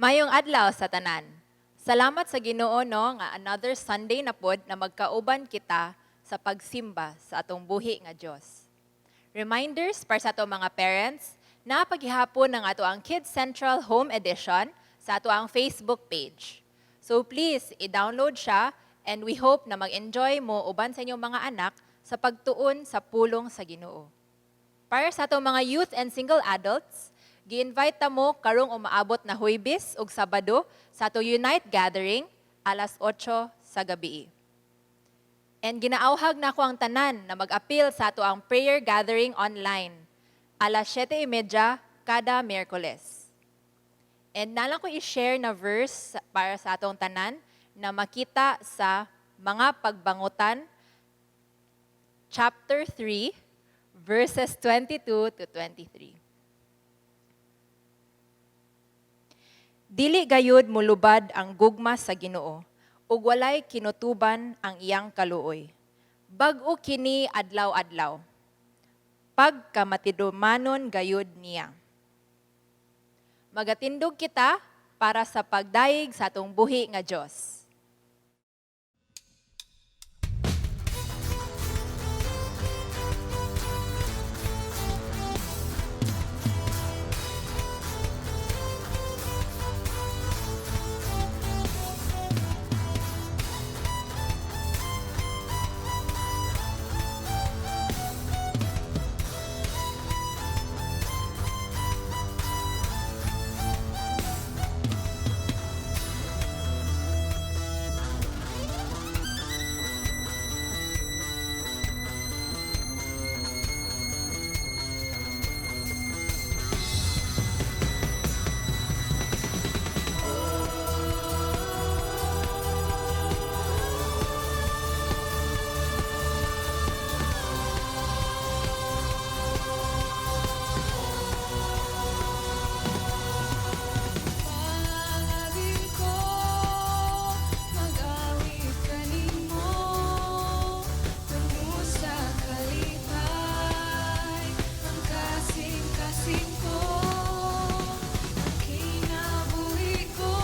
Mayong adlaw sa tanan. Salamat sa Ginoo, no, nga another Sunday na pod na magkauban kita sa pagsimba sa atong buhi nga Dios. Reminders para sa atong mga parents na paghihapon ng ato ang Kids Central Home Edition sa ato ang Facebook page. So please, i-download siya and we hope na mag-enjoy mo uban sa inyong mga anak sa pagtuon sa pulong sa Ginoo. Para sa atong mga youth and single adults, gi-invite ta mo karong umaabot na Huybis ug Sabado sa ato Unite Gathering alas 8 sa gabi. And ginaauhag na ko ang tanan na mag-apil sa ato ang prayer gathering online alas 7:30 kada Miyerkules. And nalang ko i-share na verse para sa atong tanan na makita sa Mga Pagbangutan chapter 3 verses 22 to 23. Dili gayud mulubad ang gugma sa Ginoo ug walay kinutuban ang iyang kaluoy. Bag-o kini adlaw-adlaw. Pagkamatidumanon gayud niya. Magatindog kita para sa pagdayeg sa atong buhi nga Dios. Pangabil ko, mag-awit kanimo, tungo sa kalipay, ang kasing-kasing ko, ang kinabuhi ko,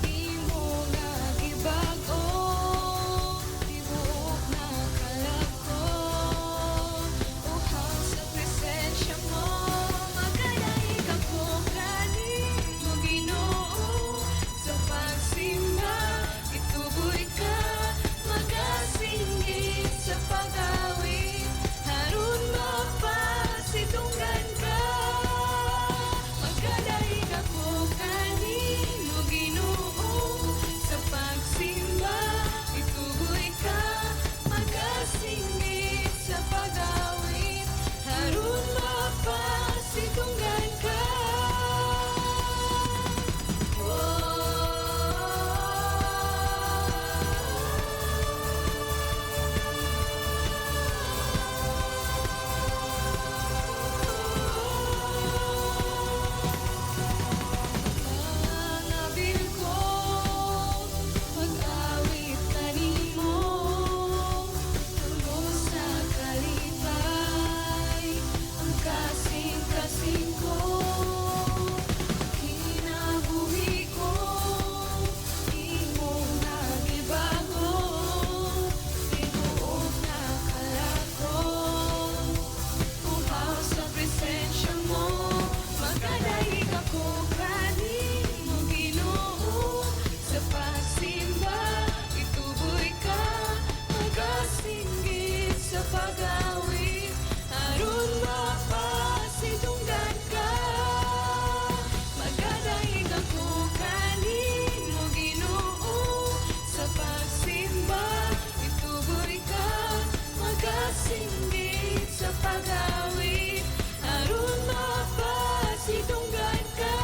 imo nga gibag-o, tibuok na kalag ko, uhaw sa presensya mo, magadaig ako kanimo, Ginoo, sa pagsimba, ituboy ka, magasinggit sa pag-awit, aron mapasidunggan ka. Magadaig ako kanimo, Ginoo, sa pagsimba, ituboy ka, magasinggit sa pag-awit, aron mapasidunggan ka. Pangabil ko, mag-awit kanimo, tungo sa kalipay, ang kasing-kasing ko, kinabuhi ko, imo nga gibago, tibuok na kalag ko, uhaw sa presensya mo, magadaig ako kanimo, Ginoo, sa pagsimba, ituboy ka, magasinggit sa pag-awit, aron mapasidunggan ka. Magadaig ako kanimo, Ginoo, sa pagsimba, ituboy ka, magasinggit sa pag-awit, aron mapasidunggan ka.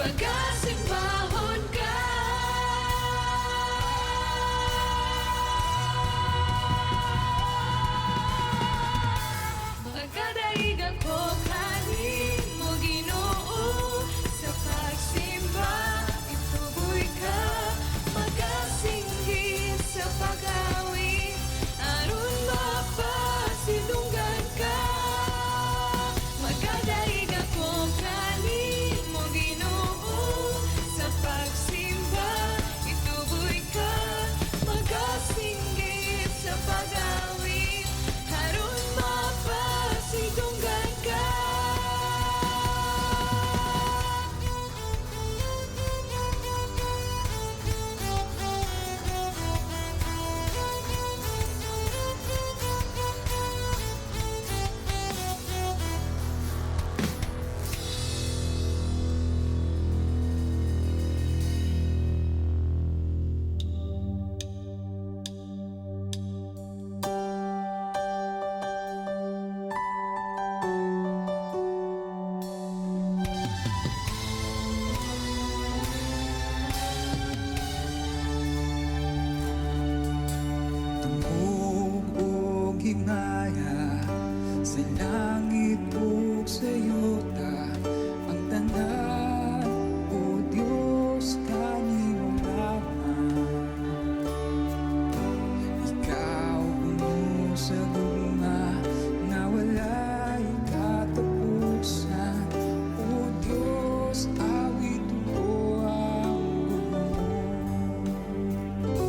Pagasimbahon ka. Magkadaig ako kanimo, Ginoo, sa pagsimba, ituboy ka. Magasinggit sa pag-awit aron mapasidunggan ka. Magkadaig ako kanimo, Ginoo, sa pagsimba, ituboy ka. Magasinggit sa pag-awit aron mapasidunggan ka. Tungog og himaya sa langit ug sa yuta, ang tanan, O Dios, kanimo lamang. Ikaw puno sa gugma nga walay katapusan. O Dios, awit ko ang gugma mo.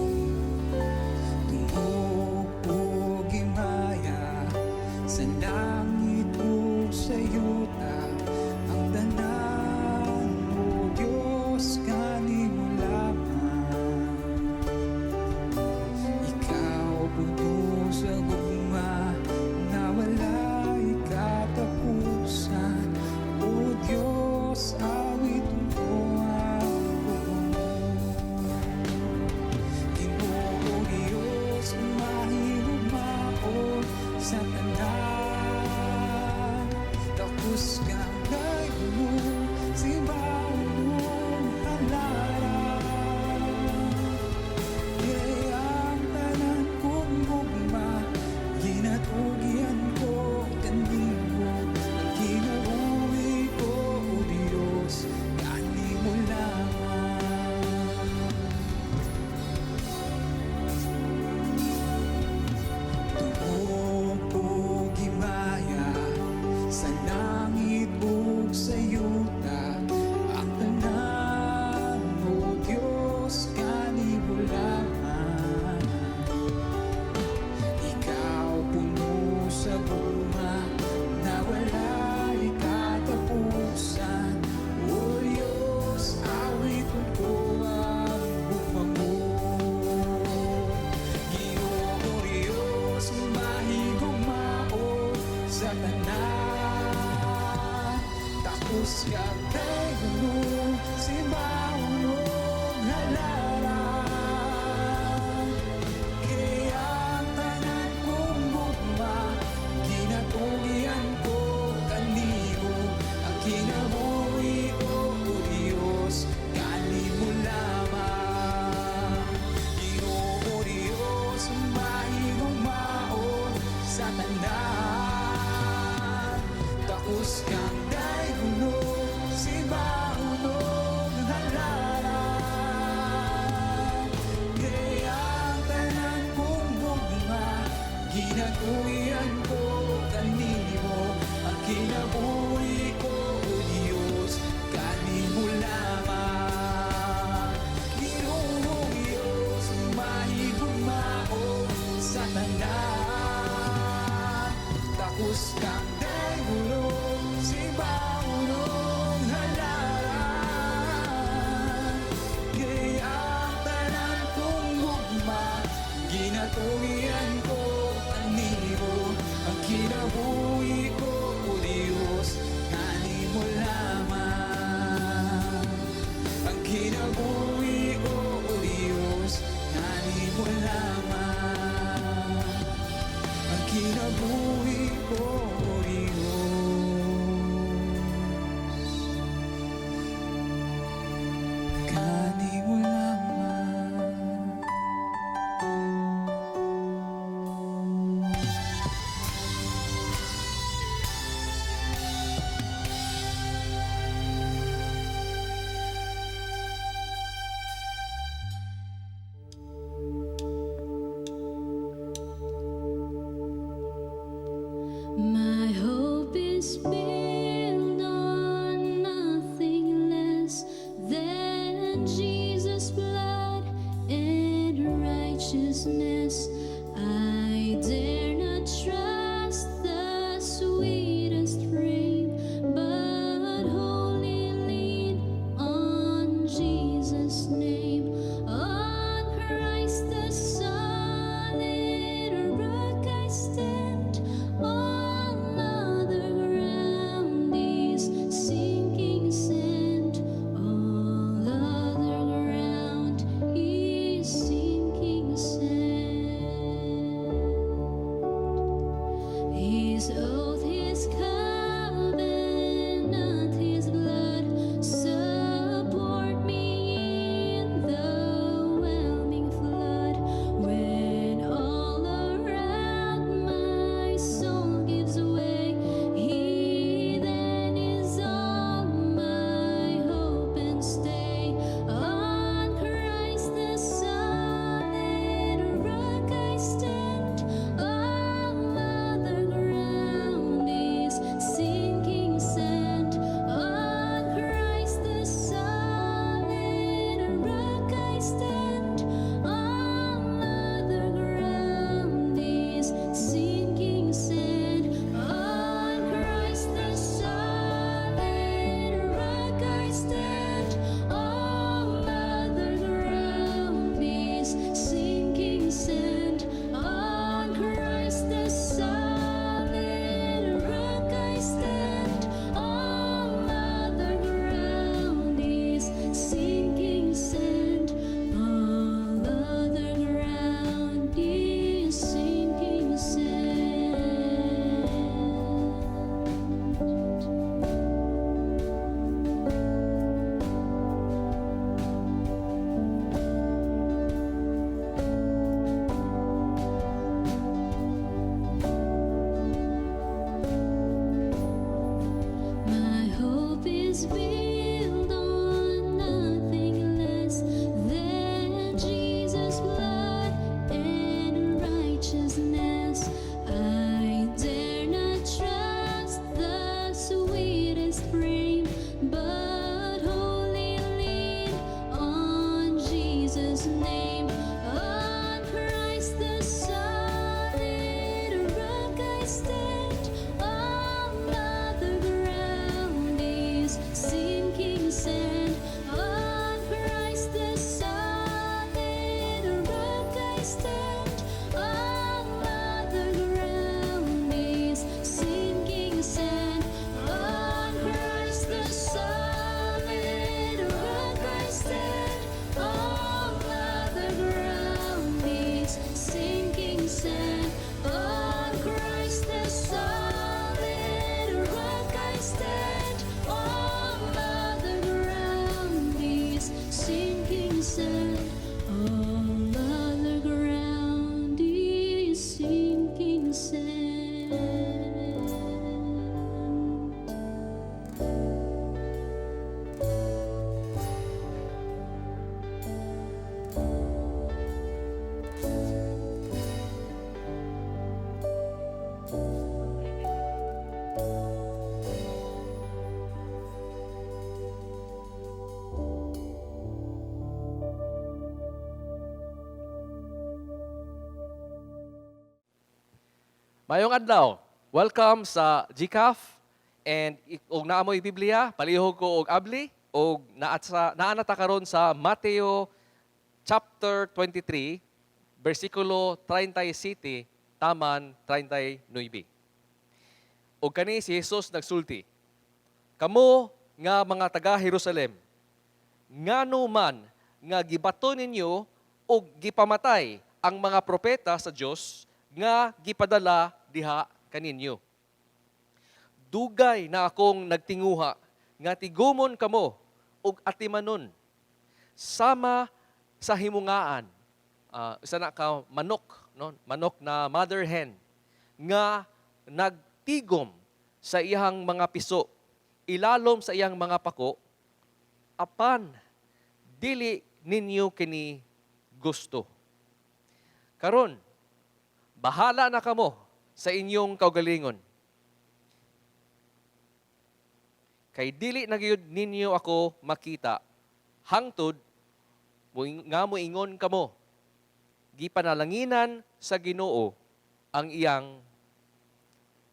Tungog ug himaya sa langit ug sa yuta, ang tanan, O Dios, kanimo lamang. Ikaw puno sa gugma na walay katapusan. O Dios, awit ko ang gugma mo. Ginoo Diyos, mahigugmaon sa tanan. Takos kang dayuno, simbahon halaran. Kay ang tanan kong gugma, ginatugian ko kanimo. Ang kinabuhi ko, O Diyos, kanimo lamang. Tungog ug himaya sa langit ug sa yuta, ang tanan, O Dios, kanimo lamang. Ikaw puno sa gugma na walay katapusan. O Diyos, awit ko ang gugma mo. Ginoo Diyos, mahigugmaon sa tanan. Takos kang dayuno, simbahon halaran. Kay ang tanan kong gugma, ginatugian ko kanimo. Ang kinabuhi ko, O Diyos, kanimo lamang. Ginoo Diyos, mahigugmaon sa tanan. Takos kang dayuno, simbahon halaran. Kay ang tanan kong gugma, ginatugian ko kanimo. Ang kinabuhi ko, O Diyos, kanimo lamang. Ginoo Diyos, mahigugmaon sa tanan. Takos kang dayuno, simbahon. Than Jesus' blood and righteousness. I dare not trust the sweetest frame, but wholly lean on Jesus' name. On Christ the solid rock I stand. All other ground is sinking sand. All other ground is sinking sand. His oath, His covenant, His blood support me in the whelming flood. When all around my soul gives way, He then is all my hope and stay. On Christ the solid rock I stand. All other ground is sinking sand. On Christ the solid rock I stand. All other ground is sinking sand. On Christ the solid rock I stand. All other ground is sinking sand. On Christ the solid rock I stand. All other ground is sinking sand. All other ground is sinking sand. My hope is built on nothing less than Jesus' blood and righteousness. I dare not trust the sweetest frame, but wholly lean on Jesus' name. On Christ the solid rock I stand. All other ground is sinking sand. On Christ the solid rock I stand. All other ground is sinking sand. On Christ the solid rock I stand. All other ground is sinking sand. On Christ the solid rock I stand. All other ground is sinking sand. All other ground is sinking sand. Maayong adlaw. Welcome sa GCAF and og naa moy Biblia, palihog ko og abli og naa na ta karon sa Mateo chapter 23 bersikulo 37 taman 39. Og kani si Jesus nagsulti: "Kamo nga mga taga Jerusalem, ngano man nga gibato ninyo og gipamatay ang mga propeta sa Dios nga gipadala diha kaninyo. Dugay na akong nagtinguha nga tigumon kamo og atimanon sama sa himungaan," isa na ka manok, no, manok na mother hen nga nagtigom sa iyang mga piso ilalom sa iyang mga pako, "apan dili ninyo kini gusto. Karon, bahala na kamo sa inyong kaugalingon. Kay dili na gyud ninyo ako makita Hangtod nga moingon kamo, "Gipanalanginan sa Ginoo ang iyang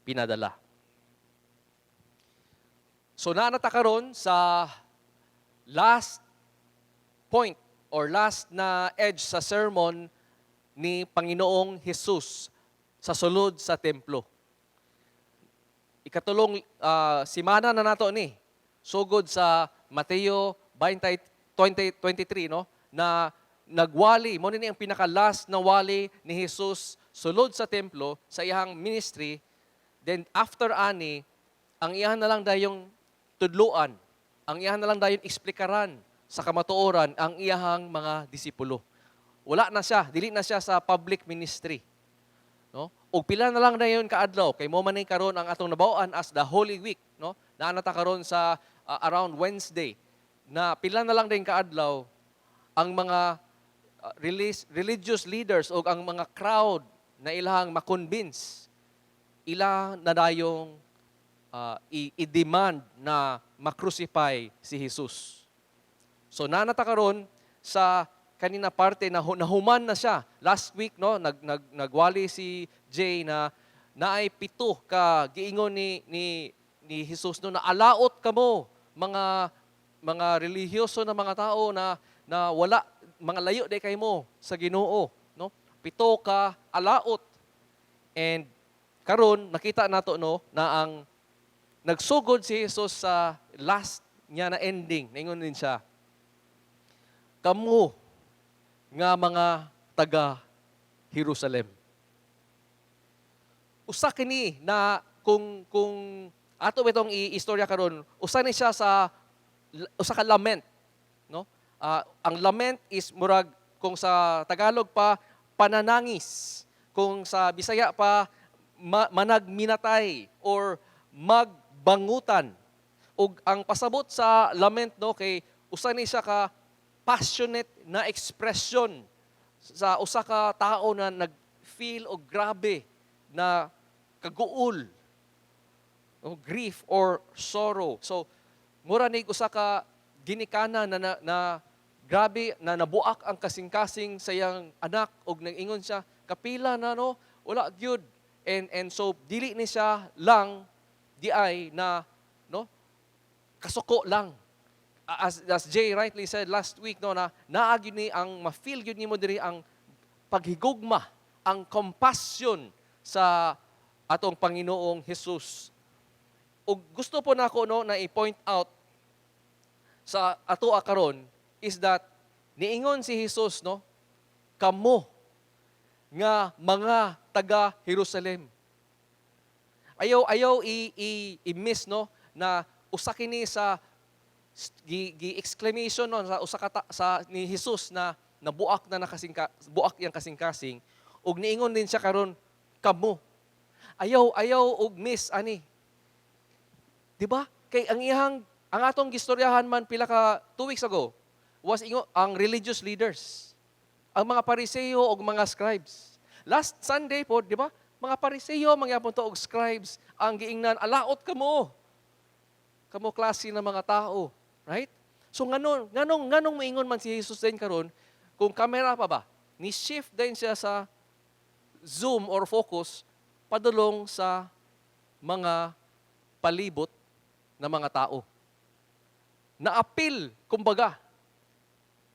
pinadala." So naa na ta karon sa last point or last na edge sa sermon ni Panginoong Hesus sa sulod sa templo. Ikatulong simana na nato ni sugod sa Mateo 20, 20, 23, no, na nagwali mo ni ang pinaka last na wali ni Jesus sulod sa templo sa iyang ministry. Then after ani, ang iyahan na lang dayong tudluan, ang iyahan na lang dayon eksplikaran sa kamatuoran ang iyahang mga disipulo. Wala na siya, dili na siya sa public ministry, no? Ug pila na lang dayon kaadlaw kay mo man ni karon ang atong nabaw-an as the Holy Week, no? Naa na ta karon sa around Wednesday na pila na lang din kaadlaw ang mga religious leaders o ang mga crowd na ilahang makonvince, ila na dayong i-demand na ma-crucify si Jesus. So naa na ta karon sa kanina parte na nahuman na siya. Last week, no, nag nag nagwali si Jay na naay pito ka giingon ni Jesus, no, na alaot kamo mga relihiyoso na mga tao na na wala, mga layo day kay mo sa Ginoo, no? Pito ka alaot. And karon nakita nato, no, na ang nagsugod si Jesus sa last niya na ending. Ningon din siya, "Kamo nga mga taga Jerusalem." Usa kini na kung ato itong i-istorya karon, usa ni siya sa usa ka lament, no? Ang lament is murag kung sa Tagalog pa, pananangis, kung sa Bisaya pa, managminatay or magbangutan. Ug ang pasabot sa lament, no, kay usa ni siya ka passionate na expression sa usa ka tao na nag-feel og grabe na kaguol o grief or sorrow. So mura ni usa ka ginikanan na grabe na nabuak ang kasing-kasing sa iyang anak og nag-ingon siya, "Kapila na, no, wala gyud." And so dili ni siya lang di ay na, no, kasuko lang. As Jay rightly said last week, no, na naa gyud ni ang ma-feel gyud nimo diri ang paghigugma, ang compassion sa atong Panginoong Hesus. Ug gusto po nako, no, na i-point out sa ato karon is that niingon si Jesus, no, "Kamo nga mga taga Jerusalem." Ayaw ayaw i, i, i-miss, no, na usa kini sa gi exclamation, no, sa usa ka sa ni Jesus na nabuak na nakasingka, buak yang kasing-kasing, ug niingon din siya karon, "Kamo." Ayaw ayaw og miss ani. Di ba? Kay ang iyang ang atong gistoryahan man pila ka 2 weeks ago was ingo ang religious leaders. Ang mga Pariseo ug mga scribes. Last Sunday po, di ba? Mga Pariseo mangyapon to og scribes ang giingnan, "Alaot kamo. Kamo klase ng mga tao," right? So nganong moingon man si Jesus din karon kung kamera pa ba? Ni shift din siya sa zoom or focus padulong sa mga palibot na mga tao. Naapil, kumbaga.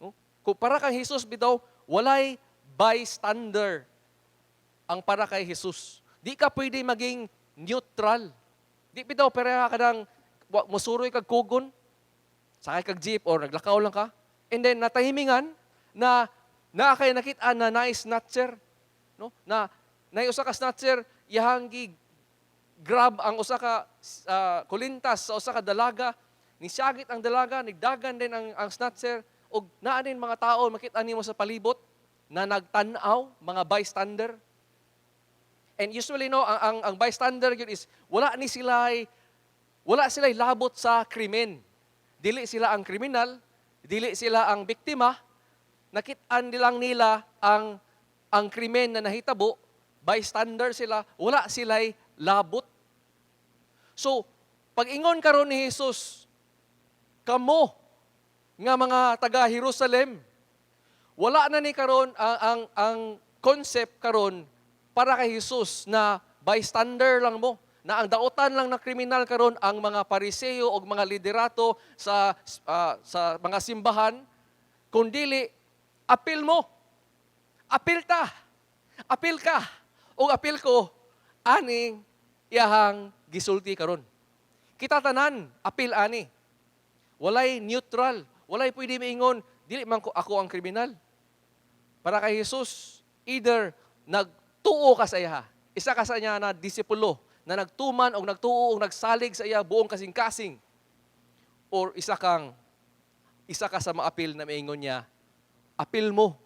No? Kung para kang Jesus bitaw, walay bystander ang para kay Jesus. Di ka pwede maging neutral. Di bitaw pareha ka ng musuroy kag kugon, sakay kag jeep or naglakaw lang ka, and then natahimingan na naa kay nakita na naay snatcher, no? Na naay usa ka snatcher, iyahang gi grab ang usa ka kulintas sa usa ka dalaga, nisagit ang dalaga, nigdagan din ang snatcher, ug naa din mga tao makita nimo sa palibot na nagtan-aw, mga bystander. And usually, no, ang bystander gyud is wala sila labot sa krimen. Dili sila ang kriminal, dili sila ang biktima, nakit-an nilang nila ang krimen na nahitabo, bystander sila, wala sila'y labot. So, pag ingon karon ni Jesus, "Kamo nga mga taga Jerusalem. Wala na ni karon ang concept karon para kay Jesus na bystander lang mo, na ang daotan lang na kriminal karon ang mga Pariseo o mga liderato sa mga simbahan, kundili apil mo. Apil ta. Apil ka. O apil ko aning iyahang gisulti karon. Kita tanan apil ani. Walay neutral, walay pwede maingon dili man ko ako ang kriminal. Para kay Jesus, either nagtuo ka sa iya, isa ka sa iya na disipulo, na nagtuman o nagtuo o nagsalig sa iya buong kasing-kasing, or isa ka sa maapil na maingon niya, apil mo,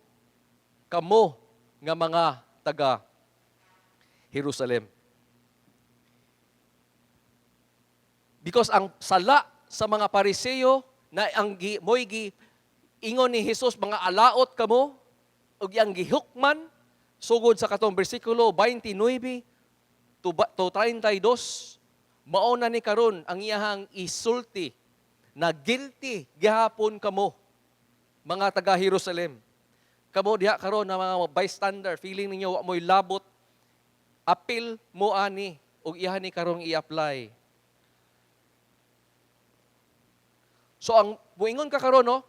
kamo nga mga taga Jerusalem. Because ang sala sa mga Pariseo na ang gi, mo'y gi, ingon ni Jesus, mga alaot kamo, ug ang gihukman, sugod sa katong bersikulo 29 to 32, mao na ni karon ang iyahang isulti na guilty gihapon kamo, mga taga Jerusalem. Kamo diha karon na mga bystander, feeling ninyo wa mo'y labot, apil mo ani ug iyahan ni karong i-apply. So ang muingon ka karon, no?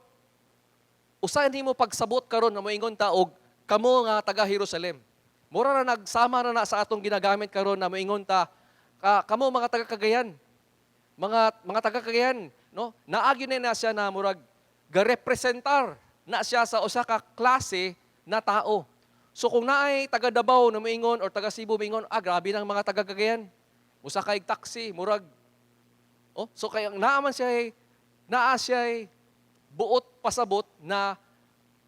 Usahay nimo pagsabot karon na muingon ta og kamo nga taga Jerusalem. Mura na nagsama na na sa atong ginagamit karon na muingon ta ka, kamo mga taga Cagayan. Mga taga Cagayan, no? Naagi na na siya na murag garepresentar na siya sa usa ka klase na tao. So kung naay taga Davao na muingon or taga Cebu muingon, grabe nang mga taga Cagayan. Usa kay taxi, murag. Oh, so kay ang naa man siya naa siya'y buot pasabot na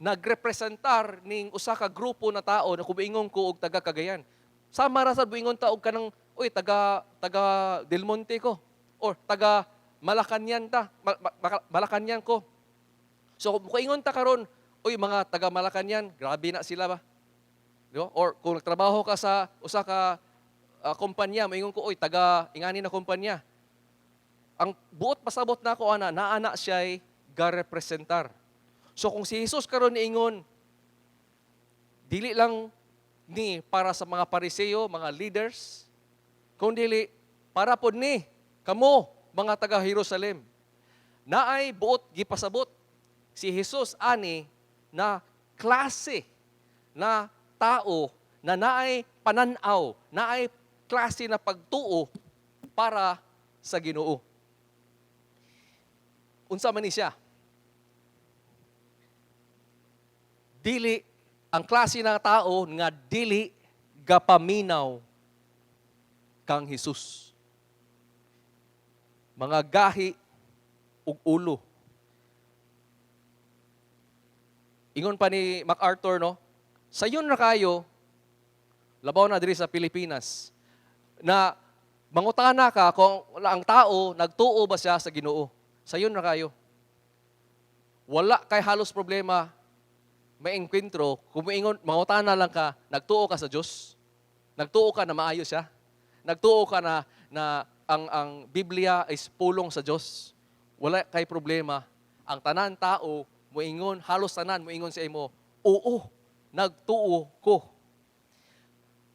nagrepresentar ning usa ka grupo na tao na kumiingon ko og taga Cagayan. Sama ra sad buingon ta og kanang uy taga Del Monte ko or taga Malacañang ta, Malacañang ko. So kung muingon ta karon, uy mga taga Malacañang, grabe na sila ba? Di ba? Or kung nagtrabaho ka sa usa ka kumpanya, moingon ko uy taga ingani na kumpanya. Ang buot pasabot na ako ana, naa na siya'y garepresentar. So kung si Jesus karon niingon, dili lang ni para sa mga Pariseo, mga leaders, kung dili para pod ni kamo mga taga Jerusalem. Naay buot gipasabot si Jesus ani na klase na tao na naay panan-aw, naay klase na pagtuo para sa Ginoo. Unsa man ni siya? Dili ang klase ng tao nga dili gapaminaw kang Jesus. Mga gahi ug ulo. Ingon pa ni MacArthur, no? Sayon ra kayo, labaw na diri sa Pilipinas, na mangutana ka kung ang tao nagtuo ba siya sa Ginoo. Sayon ra kayo. Wala kay halos problema may engkwentro, kung moingon, mangutana lang ka, nagtuo ka sa Dios? Nagtuo ka na maayo siya? Nagtuo ka na ang Biblia is pulong sa Dios? Wala kay problema. Ang tanan tao moingon, halos tanan moingon sa imo, oo, nagtuo ko.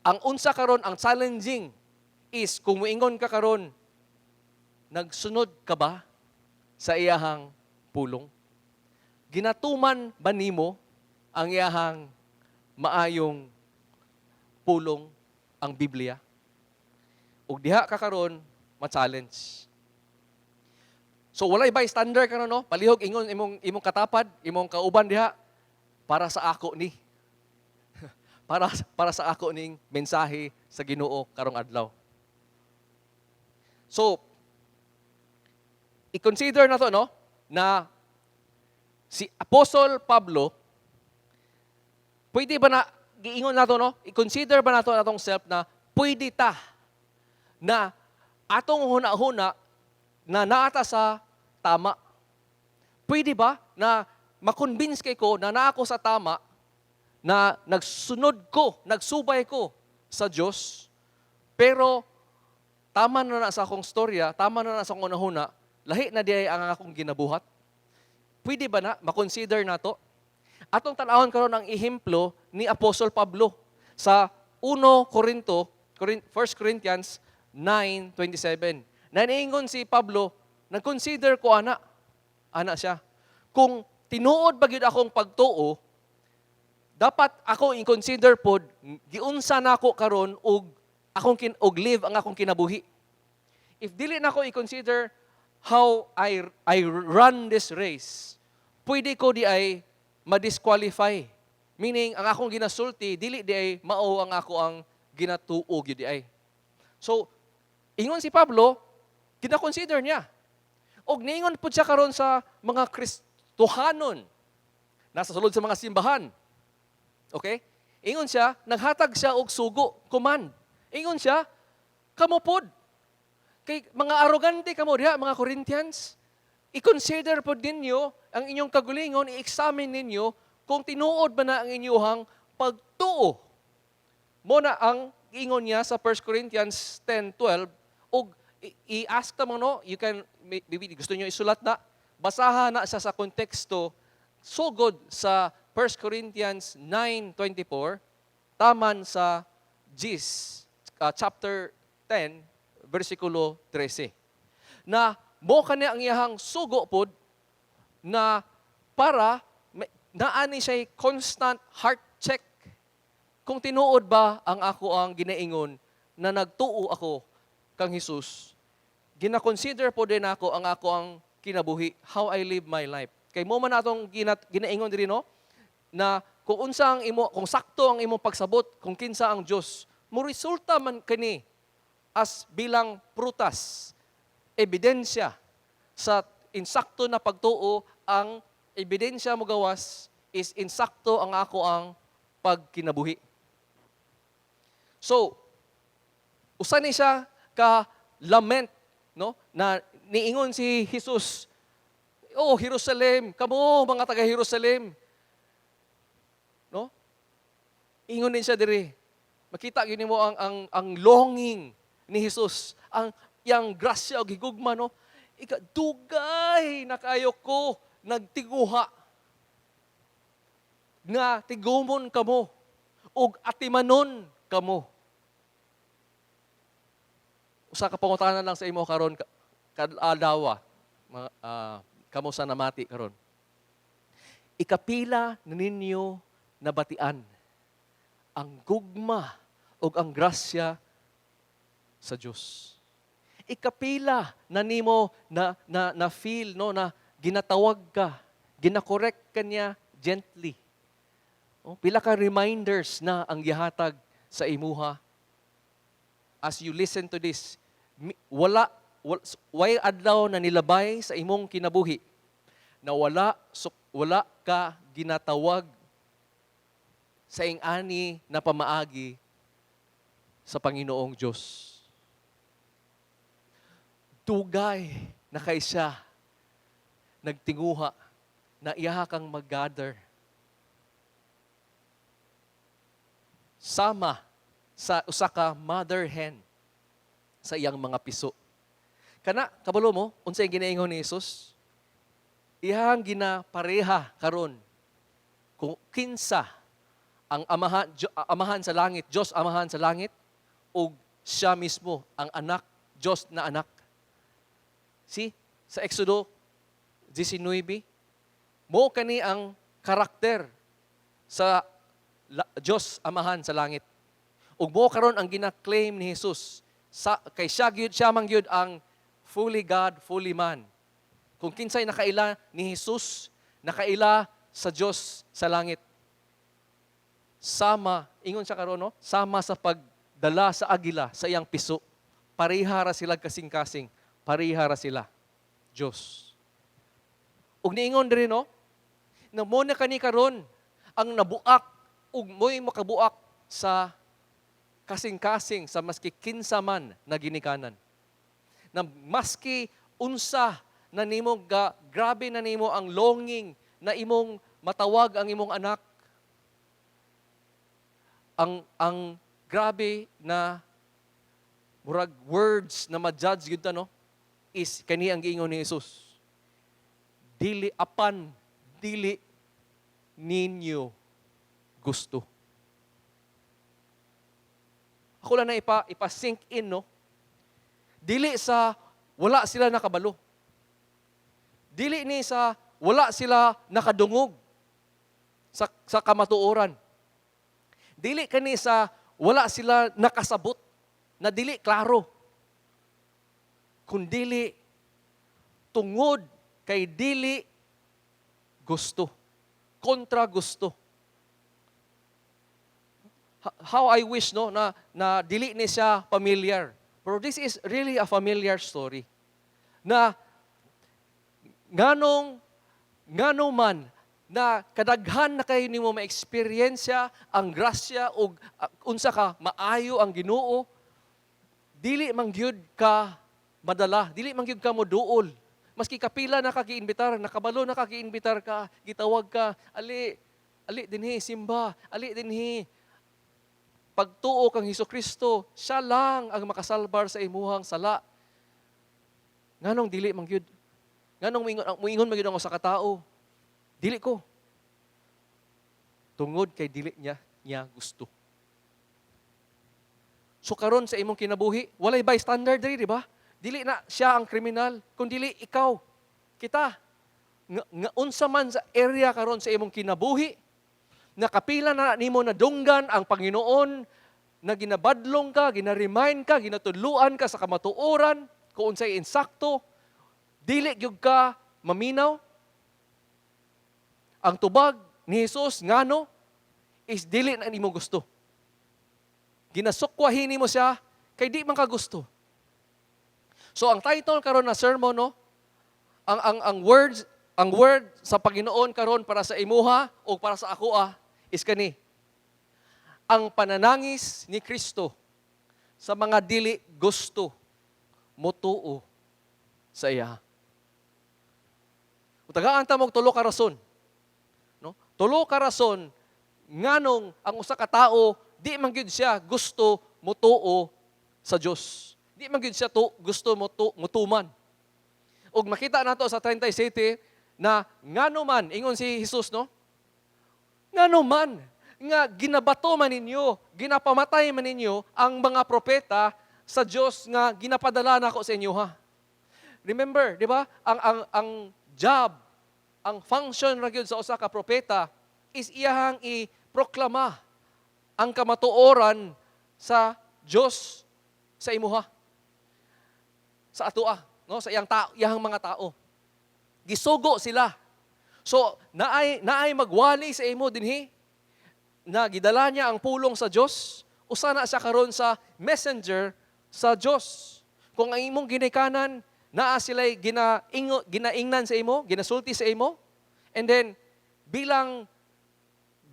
Ang unsa karon, ang challenging is kung moingon ka karon, nagsunod ka ba sa iyahang pulong? Ginatuman ba nimo ang iyahang maayong pulong, ang Biblia? Ug diha ka karon ma-challenge. So walay bystander karon, no? Palihog ingon imong katapad, imong kauban diha para sa ako ni. Para sa ako ning mensahe sa Ginoo karong adlaw. So i-consider na to, no, na si Apostol Pablo, pwede ba na giingon nato, no? I-consider ba nato atong self na pwede ta na atong huna-huna na naata sa tama? Pwede ba na makonvince kay ko na naa ko sa tama, na nagsunod ko, nagsubay ko sa Diyos, pero tama na na sa akong storya, tama na na sa akong hunahuna, lahi na diay ang akong ginabuhat? Pwede ba na makonsider nato? Atong tan-awon karon ang ehemplo ni Apostol Pablo sa 1 Corinto, 1 Corinthians 9:27. Naniingon si Pablo, "Nag-consider ko ana." Ana siya. "Kung tinuod ba gyud akong pagtuo, dapat ako i-consider pod giunsa nako karon og akong og live ang akong kinabuhi. If dili nako i-consider how I run this race, pwede ko diay ma-disqualify. Meaning, ang akong ginasulti, dili diay mao ang ako ang ginatuo gyud diay." So, ingon si Pablo, gina-consider niya. Og niingon pud siya karon sa mga Kristohanon nasa sulod sa mga simbahan. Okay? Ingon siya, naghatag siya og sugo, command. Ingon siya, "Kamo pod. Kay mga arogante kamo diha, mga Corinthians, i-consider pod ninyo ang inyong kagulingon, i-examine ninyo kung tinuod ba na ang inyong pagtuo." Mao na ang ingon niya sa 1 Corinthians 10:12 ug i-ask ta mo, no, you can maybe gusto niyo isulat na, basaha na siya sa konteksto sugod sa 1 Corinthians 9:24 taman sa Gis, chapter 10 versikulo 13 na mo kani ang iyahang sugo pod na para naani siya constant heart check kung tinuod ba ang ako ang ginaingon na nagtuo ako kang Jesus. Gina-consider pod din ako ang ako ang kinabuhi, how I live my life. Kay mao man atong ginaingon diri, no, na kung unsa ang imo, kung sakto ang imong pagsabot kung kinsa ang Dios, mo resulta man kini as bilang prutas, ebidensya sa insakto na pagtuo. Ang ebidensya mo gawas is insakto ang ako ang pagkinabuhi. So, usa ni siya ka lament, no, na niingon si Jesus, "Oh Jerusalem, kamo mga taga Jerusalem." No? Ingon din siya diri. Makita gyud nimo ang longing ni Jesus, ang iyang grasya og higugma, no. "Ika dugay na kayo ko nagtinguha nga tigumon kamo ug atimanon kamo." Usa ka pangutana lang sa imo karon kadlawa, mga kamo sa namati karon. Ikapila na ninyo nabatian ang gugma ug ang grasya sa Dios? Ikapila na nimo na feel, no, na ginatawag ka, gina-correct ka niya gently? Oh, pila ka reminders na ang gihatag sa imuha as you listen to this? Wala way adlaw na nilabay sa imong kinabuhi na wala ka ginatawag sa ing-ani na pamaagi sa Panginoong Diyos. Dugay na kay siya nagtinguha na iyaha kang mag-gather. Sama sa usa ka mother hen sa iyang mga piso. Kana, kabalo mo, unsay ginaingon ni Jesus? Iyang ginapareha karon kung kinsa ang amahan, amahan sa langit, Diyos Amahan sa langit, o siya mismo ang anak, Diyos na anak. See, sa Exodo 19, mo kani ang karakter sa Diyos Amahan sa langit. Ug mo karon ang gina-claim ni Jesus sa kay siya gyud, siya man gyud ang fully God, fully man. Kung kinsay nakaila ni Jesus, nakaila sa Dios sa langit. Sama, ingon siya karon, no? Sama sa pagdala sa agila sa iyang piso. Pareha ra sila kasing-kasing, pareha ra sila Dios. Ug niingon diri, no, na mo na kani karon ang nabuak ug mo'y makabuak sa kasing-kasing sa maski kinsa man na ginikanan. Na maski unsa na nimo ga, grabe na nimo ang longing na imong matawag ang imong anak, ang grabe na murag words na ma-judge gyud ta, no, is kani ang giingon ni Jesus. Dili apan dili ninyo gusto. Ako lang na ipa sink in, no? Dili sa wala sila nakabalo. Dili ni sa wala sila nakadungog sa kamatuoran. Dili kani sa wala sila nakasabot na dili klaro. Kundili tungod kay dili gusto. Kontra gusto. How I wish, no, na dili ni siya familiar. Pero this is really a familiar story. Na nganong ngano man na kadaghan na kayo nimo ma-eksperyensya ang grasya ug unsa ka maayo ang Ginoo, dili man gyud ka madala, dili man gyud ka moduol. Maski kapila na ka giimbitar, nakabalo na ka giimbitar ka, gitawag ka, "Ali, ali dinhi simba, ali dinhi pagtuo kang Hesus Kristo, siya lang ang makasalbar sa imuhang sala." Nganong dili man gyud? Nganong muingon man gyud ako sa katao? Dili ko. Tungod kay dili niya niya gusto. So karon sa imong kinabuhi, walay bystander diri, di ba? Dili na siya ang kriminal, kun dili ikaw, kita. Nga unsa man sa area karon sa imong kinabuhi, nakapila na nimo nadunggan ang Panginoon na ginabadlong ka, gina-remind ka, ginatudluan ka sa kamatuoran, kung unsay insakto, dili gyud ka maminaw. Ang tubag ni Jesus ngano is dili na nimo gusto. Ginasukwahin nimo siya kay di man ka gusto. So ang title karon na sermon, no, ang words ang word sa Panginoon karon para sa imuha o para sa akoa is kani: Ang pananangis ni Kristo sa mga dili gusto motuo sa iya. Utagaan ta mo tulo ka rason. No? Tulo ka rason nganong ang usa ka tawo di man gyud siya gusto motuo sa Dios. Di man gyud siya to, gusto motuman. Ug makita nato sa 37 na ngano man ingon si Jesus, no? Ngano man nga ginabato man ninyo, ginapamatay man ninyo ang mga propeta sa Dios nga ginapadala nako sa inyo, ha. Remember, di ba? Ang job, ang function ra gyud sa usa ka propeta is iyahang i-proklama ang kamatuoran sa Dios sa imuha. Sa atoa, no? Sa iyang tao, iyahang mga tao. Gisugo sila. So, naay magwali sa imo dinhi na gidala niya ang pulong sa Dios, usa na siya karon sa messenger sa Dios. Kung ang imong ginikanan, naa sila'y ginaingnan sa imo, ginasulti sa imo, and then bilang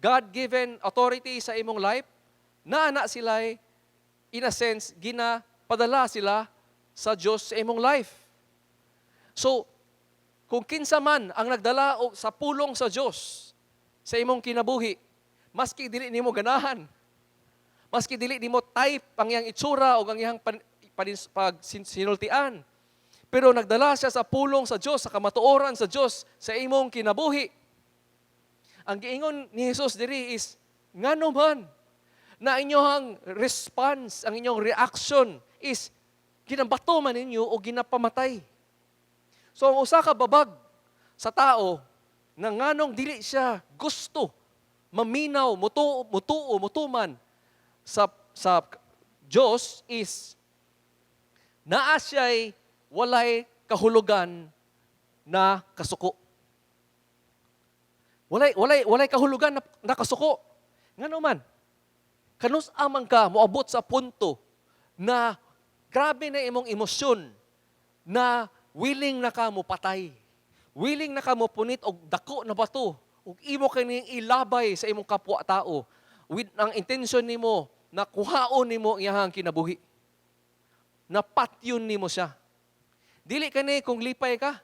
God-given authority sa imong life, naa na sila'y, in a sense, ginapadala sila sa Dios sa imong life. So, kung kinsa man ang nagdala o sa pulong sa Dios sa imong kinabuhi, maski dili nimo ganahan, maski dili nimo type ang iyang itsura o ang iyang pag sinultian, pero nagdala siya sa pulong sa Dios, sa kamatuoran sa Dios sa imong kinabuhi. Ang giingon ni Jesus diri is, ngano man na inyong response, ang inyong reaction is ginabato man ninyo o ginapamatay. So ang usa ka babag sa tao na nganong dili siya gusto maminaw, mutuo, mutuman sa Dios is naa siya'y walay kahulugan na kasuko. Walay kahulugan na kasuko. Ngano man? Kanus-a man ka moabot sa punto na grabe na imong emosyon na willing na ka mo patay. Willing na ka mo punit og dako na bato ug imo kining ilabay sa imong kapwa tao with ang intention nimo na kuhaon nimo ang iyahang kinabuhi. Na patyon nimo siya. Dili kani kung lipay ka.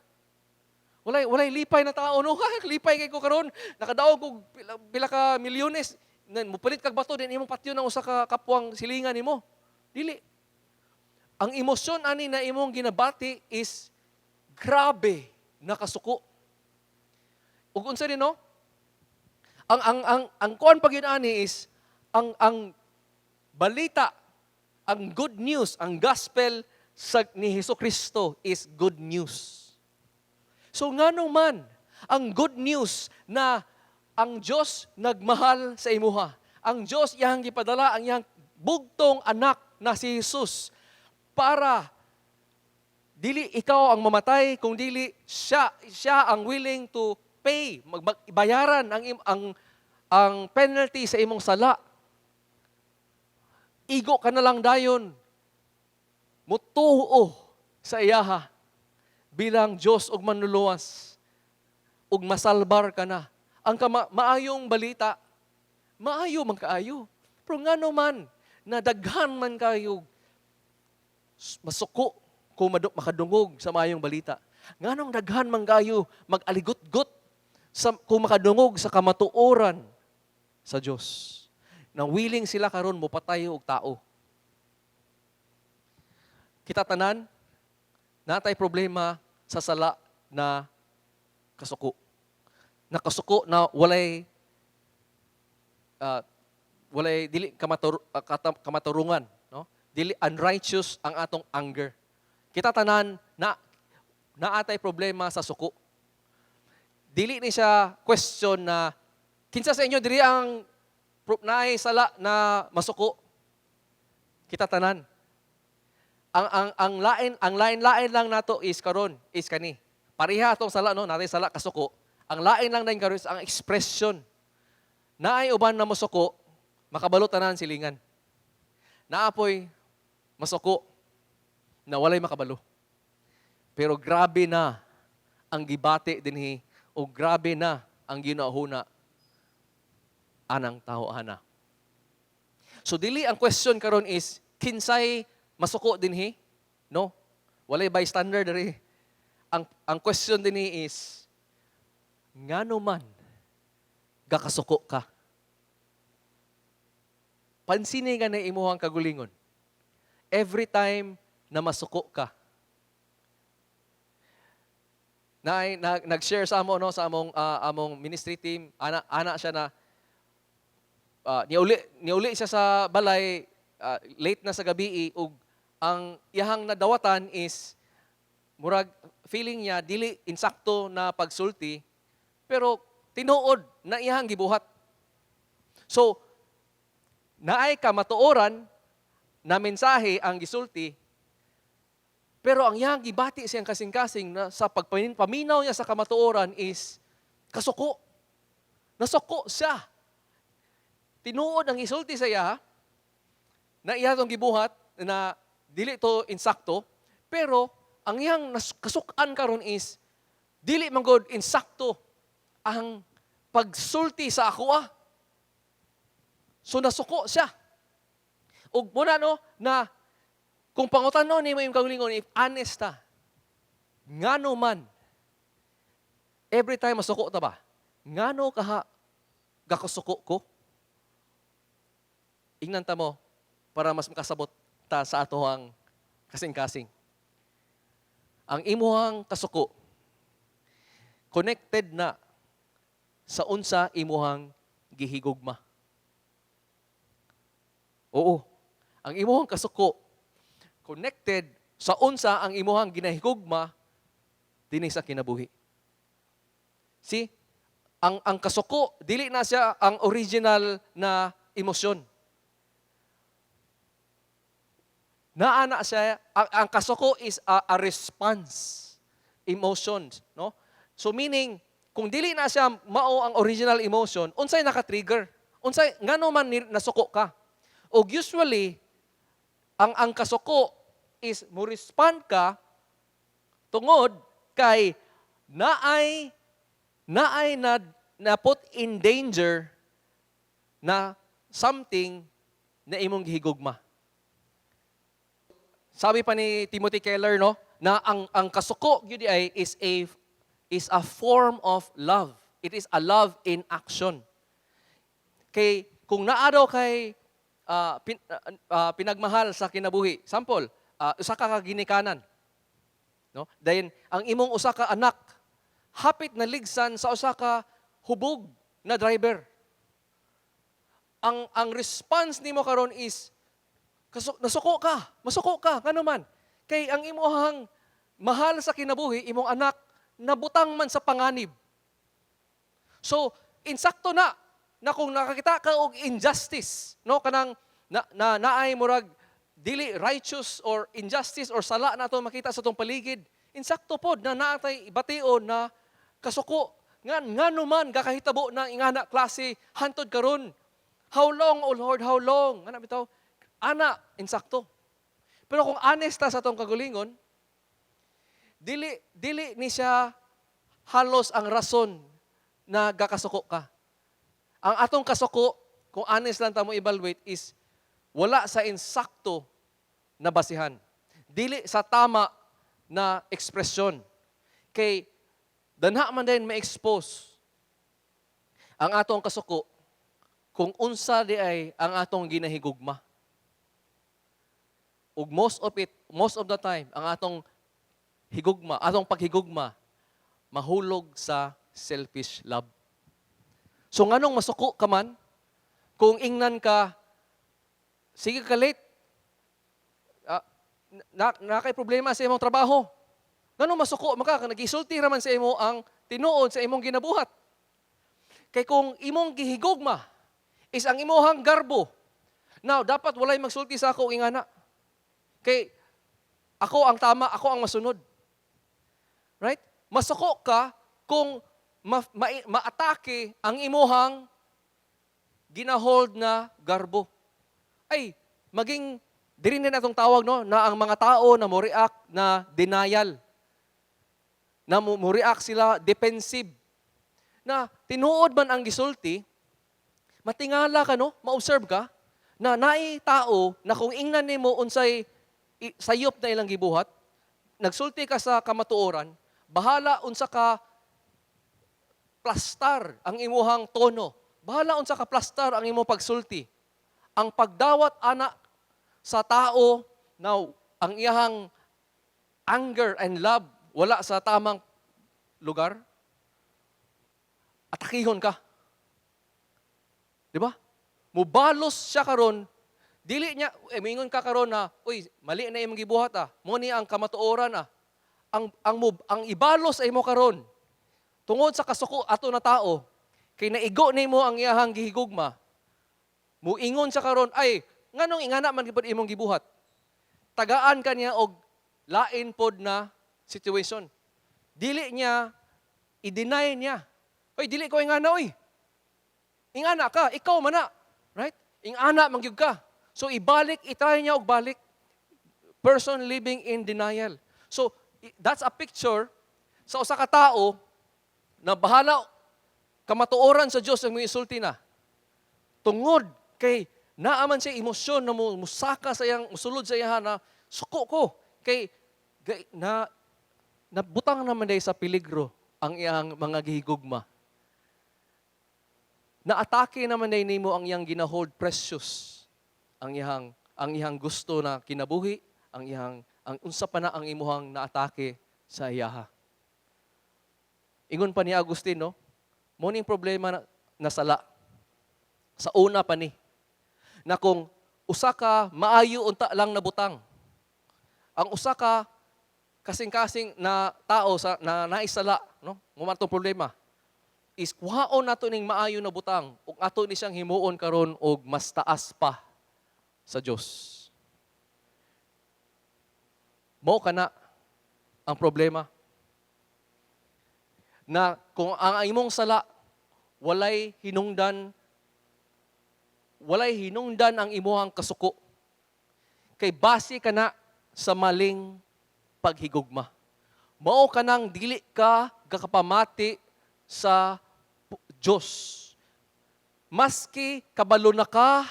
Walay lipay na tao, no. Lipay kay ko karon, nakadaog og pila ka milyones, mupalit kag bato din imong patyon ang usa ka kapwang silingan nimo. Dili. Ang emosyon ani na imong ginabati is grabe nakasuko. Ug unsa din, no? Ang kuan pag yun ani is ang balita, ang good news, ang gospel sa ni Hesus Kristo is good news. So ngano man ang good news na ang Dios nagmahal sa imuha? Ang Dios iyang gipadala ang iyang bugtong anak na si Jesus para dili ikaw ang mamatay kung dili siya siya ang willing to pay, bayaran ang penalty sa imong sala. Igo ka na lang dayon mutuo sa iyaha bilang Dios ug Manluluwas ug masalbar ka na. Ang maayong balita, maayo man kaayo. Pero ngano man na daghan man kayo masuko kung makadungog sa maayong balita? Nganong daghan man kayo mag-aligot-got sa kung makadungog sa kamatuoran sa Dios? Nang willing sila karon mo patay og tao. Kita tanan natay problema sa sala na kasuko. Nakasuko na walay dili kamaturungan, no? Dili unrighteous ang atong anger. Kita tanan na naatay problema sa suko. Dili ni siya question na kinsa sa inyo diri ang naay sala na masuko. Kita tanan. Ang lain-lain lang nato is karon is kani. Pareha atong sala, no, natay sala kasuko. Ang lain lang din karon is ang expression. Naay uban na mosuko, makabalo tanan silingan. Naapoy masuko na walay makabalo. Pero grabe na ang gibati dinhi o grabe na ang ginahuna anang tao ana. So dili ang question karon is kinsay masuko dinhi? No. Walay bystander diri. Ang question dinhi is ngano man gakasuko ka? Pansini ka na imuhang kagulingon. Every time na masuko ka. Na, nag-share sa amo, no, sa among ministry team, ana siya na niuli siya sa balay late na sa gabi ug ang iyahang nadawatan is murag feeling niya dili insakto na pagsulti, pero tinuod na iyahang gibuhat. So naay kamatuoran na mensahe ang gisulti, pero ang iyang gibati siyang kasing-kasing na sa pagpaminaw niya sa kamatuoran is kasuko. Nasuko siya. Tinuod ang isulti sa iya na iya tong gibuhat na dili to insakto, pero ang iyang kasukan karon is dili man gud insakto ang pagsulti sa ako ah. So nasuko siya. Ug muna, no, na kung pangutanon nimo imong kaugalingon, if honest ta, ngano man every time masuko ta ba? Ngano kaha gakasuko ko? Ingnan ta mo para mas makasabot ta sa atohang kasing-kasing. Ang imuhang kasuko connected na sa unsa imuhang gihigugma. Oo. Ang imuhang kasuko connected sa unsa ang imuhang ginahigugma dinhi sa kinabuhi. See? Ang kasuko dili na siya ang original na emosyon. Naa na siya, ang kasuko is a response emotions, no? So meaning, kung dili na siya mao ang original emotion, unsay naka-trigger? Unsay ngano man nasuko ka? Og usually ang kasuko is mo respond ka tungod kay naay na put in danger na something na imong gihigugma. Sabi pa ni Timothy Keller, no, na ang kasuko gyud ay is a form of love. It is a love in action. Kay kung naa daw kay pinagmahal sa kinabuhi, sample, usa ka ginikanan. No? Then ang imong usa ka anak hapit na ligsan sa usa ka hubog na driver. Ang response nimo karon is nasuko ka, masuko ka, ngano man? Kay ang imuhang mahal sa kinabuhi, imong anak, nabutang man sa panganib. So, insakto na na kung nakakita ka og injustice, no, kanang na, na naay murag dili righteous or injustice or sala na ato makita sa atong paligid, insakto pod na naatay bation na kasuko nga ngano man gakahitabo na ingana klase hantod karon? How long, O Lord, how long? Ana bitaw, ana insakto. Pero kung honest ta sa atong kagulingon, dili dili ni siya halos ang rason na gakasuko ka. Ang atong kasuko, kung honest lang ta mo evaluate, is wala sa insakto na basihan. Dili sa tama na ekspresyon. Kay danha man din ma-expose ang atong kasuko kung unsa di ay ang atong ginahigugma. Ug most of the time, ang atong higugma, atong paghigugma, mahulog sa selfish love. So nganong masuko ka man, kung ingnan ka, sige ka late, na kay problema sa imong trabaho. Nganong masuko man ka, nagisulti raman sa imo ang tinuod sa imong ginabuhat? Kay kung imong gihigugma is ang imuhang garbo. Now, dapat walay magsulti sa ako ingana. Kay ako ang tama, ako ang masunod. Right? Masuko ka kung maatake ang imuhang ginahold na garbo. Ay, maging diri din atong tawag, no, na ang mga tao na mo react na denial. Na mo react sila defensive. Na tinuod man ang gisulti, matingala ka, no, ma-observe ka na naay tao na kung ingnan nimo unsay sayop na ilang gibuhat, nagsulti ka sa kamatuoran, bahala unsa ka plastar ang imuhang tono. Bahala unsa ka plastar ang imong pagsulti. Ang pagdawat ana sa tao na ang iyahang anger and love wala sa tamang lugar, atakihon ka. Di ba? Mubalos siya karon, dili niya, eh, moingon ka karon na, "Uy, mali na imong gibuhat ah. Mo ni ang kamatuoran ah." Ang ibalos ay mo karon, tungod sa kasuko ato na tao, kay naigo nimo ang iyahang gihigugma, muingon siya karon, "Ay, nganong ingana man gipod imong gibuhat?" Tagaan ka niya og lain pod na situation. Dili niya i-deny niya. "Oy, dili ko ingana oy." Ingana ka, ikaw man na. Right? Ingana man gyud ka. So ibalik, itry niya og balik. Person living in denial. So that's a picture sa usa ka tao na bahala kamatuoran sa Dios ang isulti na. Tungod kay naa man siya emosyon na mo musaka sa iyang musulod sa iya na suko ko kay na nabutang naman day sa peligro ang iyang mga gihigugma. Naatake naman day nimo ang iyang ginahold precious, ang iyang gusto na kinabuhi, ang iyang ang unsa pa na ang imuhang naatake sa iyaha. Ingon pa ni Agustin, no? Mo ning problema na sala. Sa una pa ni na kung usa ka maayo unta lang na butang, ang usa ka kasing-kasing na tao sa na naisala, no? Mo man tong problema is kuhaon nato ning maayo na butang ug ato ni siyang himuon karon og mas taas pa sa Dios. Mo kana ang problema. Na kung ang imong sala walay hinungdan ang imuhang kasuko. Kay base ka na sa maling paghigugma. Mao ka nang dili ka gakapamati sa Dios. Maski kabalo na ka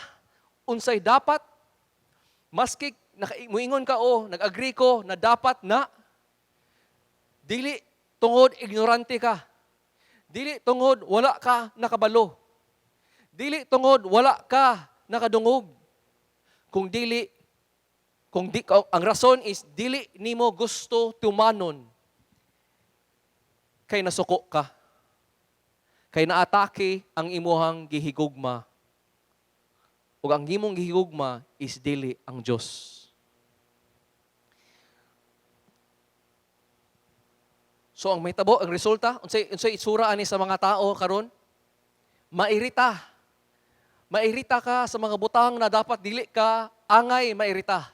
unsay dapat, maski muingon ka o nag-agree ko na dapat na, dili tungod ignorante ka. Dili tungod wala ka nakabalo. Dili tungod wala ka nakadungog. Kung dili kung di ang rason is dili nimo gusto tumanon. Kay nasuko ka. Kay naatake ang imuhang gihigugma. Ug ang imong gihigugma is dili ang Dios. So ang mahitabo, ang resulta, unsay itsura ani sa mga tao karon? Mairita. Mairita ka sa mga butang na dapat dili ka angay mairita.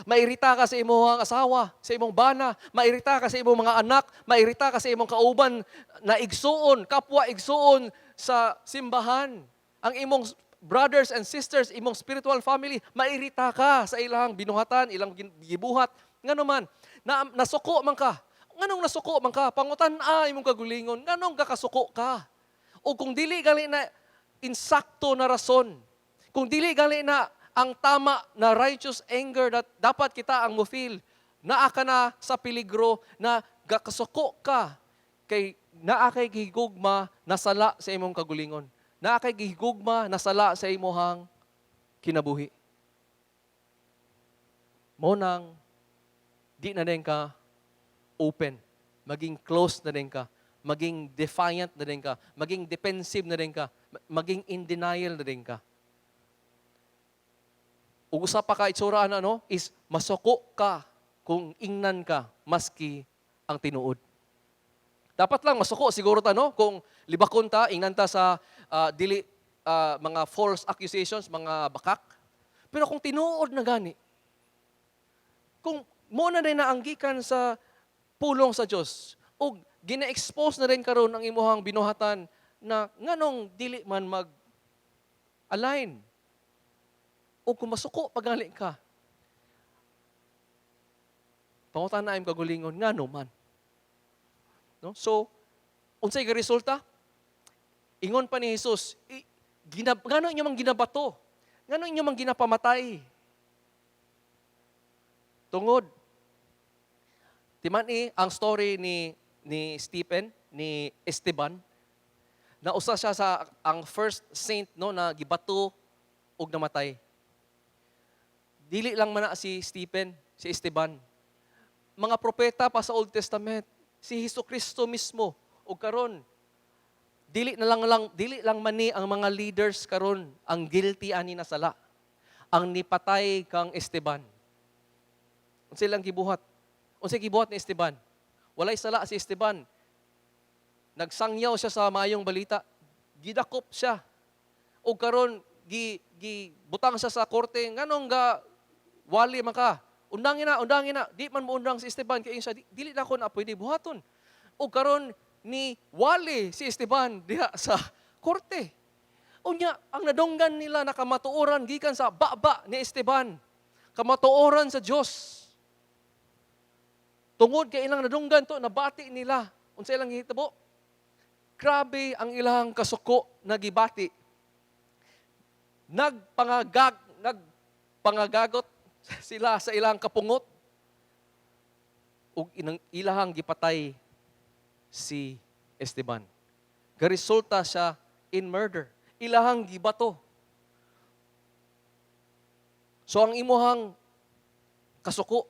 Mairita ka sa imong asawa, sa imong bana, mairita ka sa imong mga anak, mairita ka sa imong kauban na igsuon, kapwa igsuon sa simbahan. Ang imong brothers and sisters, imong spiritual family, mairita ka sa ilang binuhatan, ilang gibuhat. Ngano man, na, nasuko man ka. Nganong nasuko man ka? Pangutan-a imong kagulingon, nganong kakasuko ka? O kung dili gali na insakto na rason, kung dili gali na ang tama na righteous anger that dapat kita ang mo-feel, naa ka na sa peligro na gakasuko ka kay naa kay gihigugma na sala sa imong kagulingon. Naa kay gihigugma na sala sa imuhang kinabuhi. Mo nang di na din ka open, maging close na din ka, maging defiant na din ka, maging defensive na din ka, maging in denial na din ka. Ug usa pa ka itsura ano is masuko ka kung ingnan ka maski ang tinuod. Dapat lang masuko siguro ta, no, kung libakon ta, ingnan ta sa dili mga false accusations, mga bakak. Pero kung tinuod na gani, kung mo na din naanggikan sa pulong sa Dios ug gina-expose na rin karon ang imuhang binuhatan na nganong dili man mag align. O kung masuko pagali ka, pangutan-a imong kagulingon, ngano man? No? So, unsay resulta? Ingon pa ni Jesus, ngano inyo mang ginabato? Ngano inyo mang ginapamatay? Tungod, timan-i ang story ni Stephen, ni Esteban, na usa siya sa ang first saint, no, na gibato og namatay. Dili lang man na si Stephen, si Esteban. Mga propeta pa sa Old Testament, si Hesus Kristo mismo ug karon dili na lang lang dili lang man ni ang mga leaders karon ang guilty ani na sala. Ang nipatay kang Esteban. Unsa ilang gibuhat? Unsay gibuhat ni Esteban? Walay sala si Esteban. Nagsangyaw siya sa maayong balita. Gidakop siya. O karon gi butang siya sa korte, nganong ga wali man ka? Undangin na, undangin na. Di man mo undang si Esteban kay siya dili na ko na pwede buhaton. O karon ni wali si Esteban diha sa korte. Unya, ang nadunggan nila na kamatuoran gikan sa baba ni Esteban. Kamatuoran sa Dios. Tungod kay ilang nadunggan to, nabati nila. Unsa ilang gihitabo? Grabe ang ilang kasuko na gibati. Nagpangagagot sila sa ilang kapungot ug inang ilahang gipatay si Esteban. Garesulta siya in murder. Ilahang gibato. So ang imuhang kasuko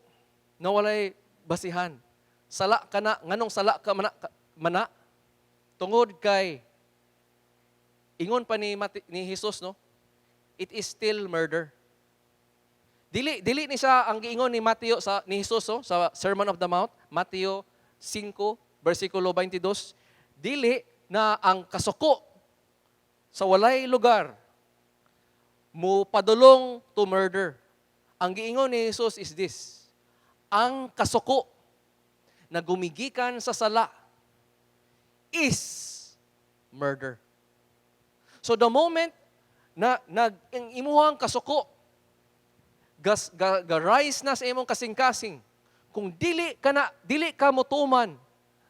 na walay basihan. Sala ka na, nganong sala ka mana? Tungod kay ingon pa ni Jesus, no? It is still murder. Dili ni siya ang giingon ni Mateo sa ni Jesus, oh, sa Sermon of the Mount, Mateo 5 bersikulo 22, dili na ang kasuko sa walay lugar mo padulong to murder. Ang giingon ni Jesus is this: ang kasuko na gumigikan sa sala is murder. So the moment na nag ang imuhang kasuko gas ga rise na sa imong kasing-kasing, kung dili ka na dili ka motuman,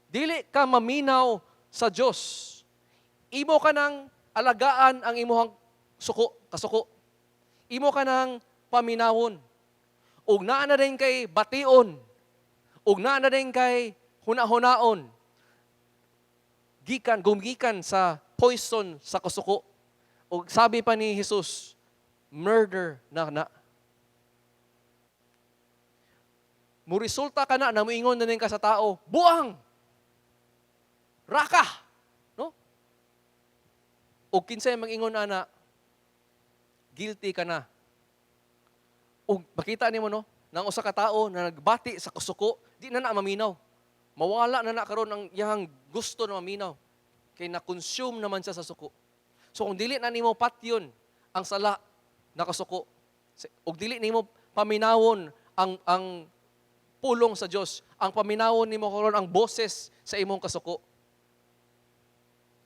dili ka maminaw sa Dios, imo ka nang alagaan ang imuhang suko, kasuko. Imo ka nang paminawon. Ug naa na din kay bation. Ug naa na din kay hunahunaon. Gumikan sa poison sa kasuko. Ug sabi pa ni Jesus, murder na na. Muresulta ka na, namuingon na din ka sa tao, buang! Raka! No? O kinsay mag-ingon ana, guilty ka na. O makita nimo, no, nang usa ka tawo na nagbati sa kasuko, di na na maminaw. Mawala na na karon ang iyang gusto na maminaw. Kay na-consume naman siya sa suko. So kung dili na nimo patyon ang sala nakasuko, ug dili nimo paminawon ang pulong sa Dios, ang paminawon nimo karon ang boses sa imong kasuko,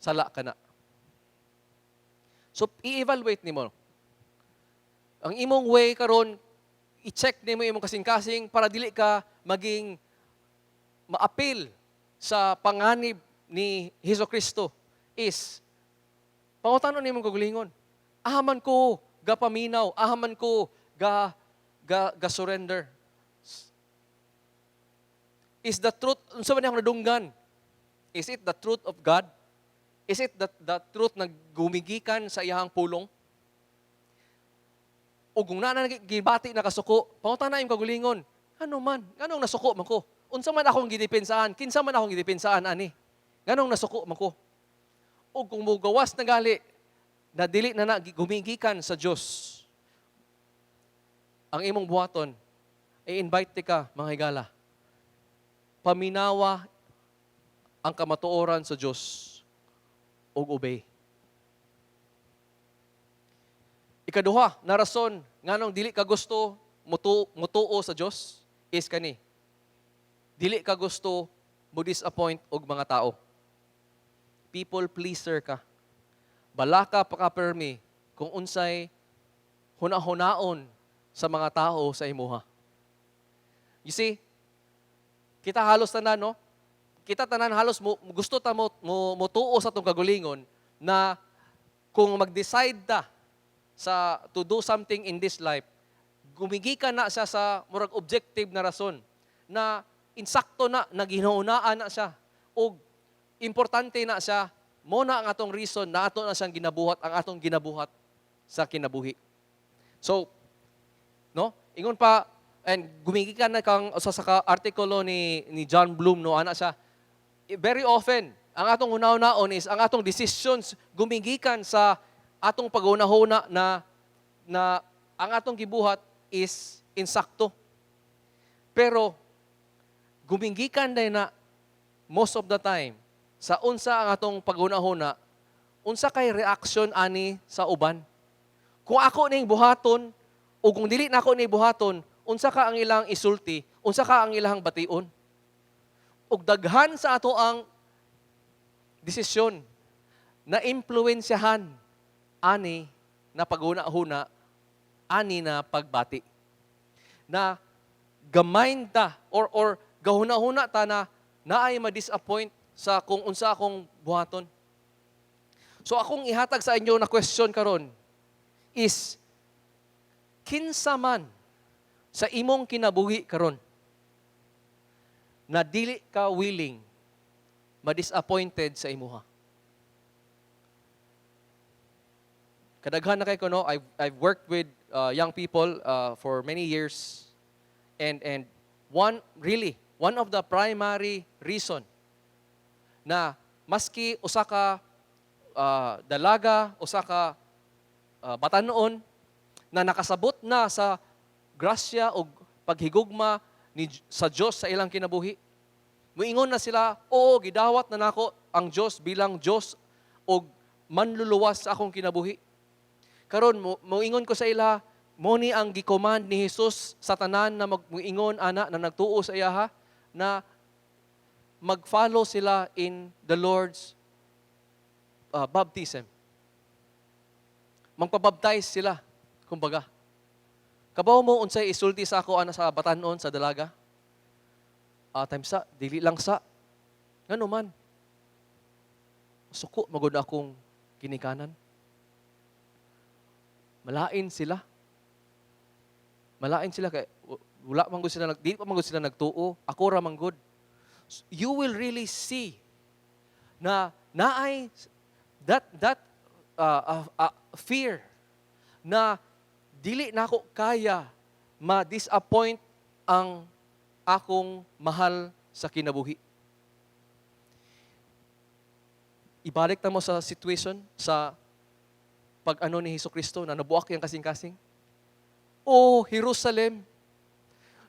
sala ka na. So i-evaluate nimo ang imong way karon, i-check nimo imong kasing-kasing para dili ka maging maapil sa panganib ni Hesus Kristo is pangutanon nimo kaugalingon. Ahaman ko gapaminaw, ahaman ko ga surrender. Is the truth, unsa man akong nadunggan? Is it the truth of God? Is it the truth na gumigikan sa iyahang pulong? O kung naa na gibati na kasuko, pangutana imong kaugalingon, ano man, nganong nasuko man ko? Unsa man akong gidepensaan? Kinsa man akong gidepensaan ani? Nganong nasuko man ko? O kung mugawas na gali, na dili na na gumigikan sa Dios, ang imong buhaton, i-invite ka, mga higala. Paminawa ang kamatuoran sa Dios ug obey. Ikaduha na rason nganong dili ka gusto mutuo sa Dios is kani. Dili ka gusto mo disappoint og mga tao. People pleaser ka. Balaka pa ka permi kung unsay huna-hunaon sa mga tao sa imuha. You see, kita halos tanan, no? Kita tanan halos mo, gusto ta mo mutuo sa atong kaugalingon na kung mag-decide ta sa to do something in this life, gumigikan na siya sa murag objective na rason na insakto na, naghinuunaan na siya og importante na siya mo na ang atong reason na ato na siyang ginabuhat, ang atong ginabuhat sa kinabuhi. So, no? Ingon pa and gumigikan na kang usa sa ka artikulo ni John Bloom, no, ana siya. Very often ang atong hunahunahon is ang atong decisions gumigikan sa atong paghunahuna na na ang atong gibuhat is insakto. Pero gumigikan din na most of the time sa unsa ang atong paghunahuna, unsa kay reaction ani sa uban. Kung ako ning buhaton o kung dili na ako ni buhaton, unsa ka ang ilang isulti, unsa ka ang ilang bation? Ug daghan sa ato ang desisyon na impluwensyahan ani na paghuna-huna, ani na pagbati. Na gamain ta or gahuna-huna ta na naay ma-disappoint sa kung unsa akong buhaton. So akong ihatag sa inyo na question karon is kinsa man sa imong kinabuhi karon na dili ka willing ma-disappointed sa imuha? Kadaghan na kay ko, no, I've worked with young people for many years and one really one of the primary reason na maski usa ka dalaga, usa ka batanon na nakasabot na sa grasya o paghigugma ni sa Dios sa ilang kinabuhi. Muingon na sila, "Oo, gidawat na nako ang Dios bilang Dios og manluluwas sa akong kinabuhi." Karon mo moingon ko sa ila, mo ni ang gi-command ni Jesus sa tanan na magmuingon ana na nagtuo sa iyaha na mag-follow sila in the Lord's baptism. Magpabaptize sila, kumbaga. Kabaw mo unsay isulti sa ako ana sa batanon, sa dalaga? "Ah, time sa, dili lang sa." "Ngano man?" "Suko magud akong ginikanan. Malain sila. Malain sila kay wala man gud sila di pa man gud sila nagtuo. Ako ra man gud." You will really see na naay that fear na dili nako kaya ma-disappoint ang akong mahal sa kinabuhi. Ibalik ta mo sa situation sa pag ano ni Hesus Kristo na nabuak yang kasing-kasing. "Oh, Jerusalem,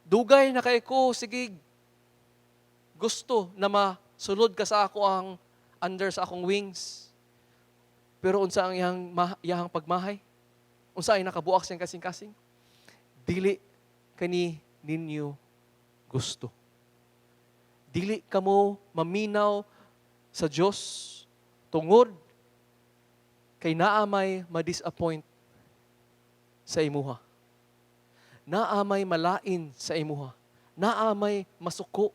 dugay na kay ko, sige, gusto na masulod ka sa ako ang under sa akong wings." Pero unsa ang iyang pagmahay? Unsa ay nakabuak siyang kasing-kasing? "Dili kani ninyo gusto." Dili kamo maminaw sa Dios tungod kay naa may ma-disappoint sa imuha. Naa may malain sa imuha. Naa may masuko.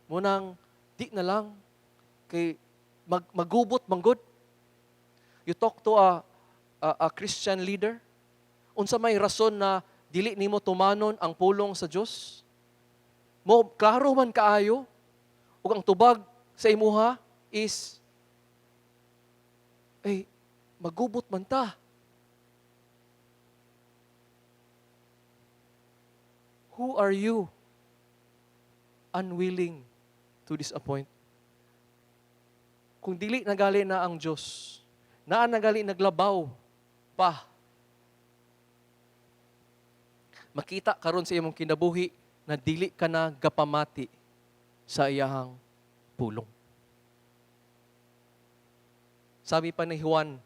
Munang di na lang kay magubot manggod. You talk to a Christian leader, unsa may rason na dili nimo tumanon ang pulong sa Dios? Mo klaro man kaayo ug ang tubag sa imuha is, "Ay, magubot man ta." Who are you unwilling to disappoint? Kung dili nagali na ang Diyos, naa nagali naglabaw pa. Makita karon sa imong kinabuhi na dili ka na gapamati sa iyahang pulong. Sabi pa ni Juan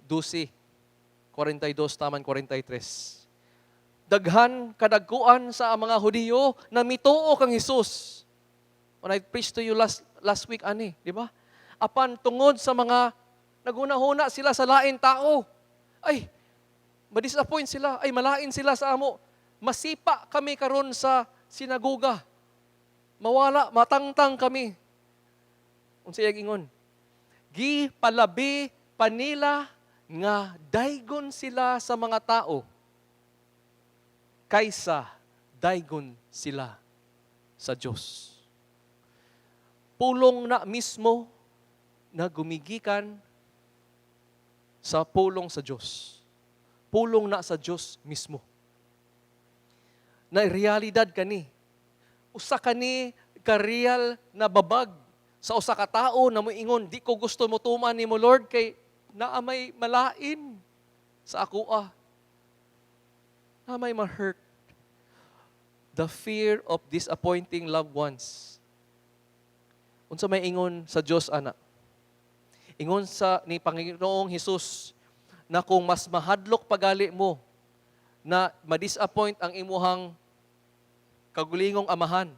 12:42 taman 43. Daghan kadagkuan sa mga Hudiyo na mituo kang Hesus. When I preached to you last last week ani, di ba? Apan tungod sa mga naghuna-huna sila sa lain tao, ay ma-disappoint sila, ay malain sila sa amo. Masipa kami karon sa sinagoga. Mawala, matangtang kami. Unsa iyang ingon? Gipalabi pa nila nga daygon sila sa mga tao kaysa daygon sila sa Diyos. Pulong na mismo na gumigikan sa pulong sa Diyos. Pulong na sa Diyos mismo. Na realidad kani. Usa kani ka real na babag sa usa ka tao na moingon, "Di ko gusto mo tuman nimo, Lord, kay naa may malain sa akoa. Naa may ma-hurt." The fear of disappointing loved ones. Unsa may ingon sa Dios ana? Ingon sa ni Panginoong Hesus na kung mas mahadlok pagali mo na ma-disappoint ang imuhang kagulingong amahan,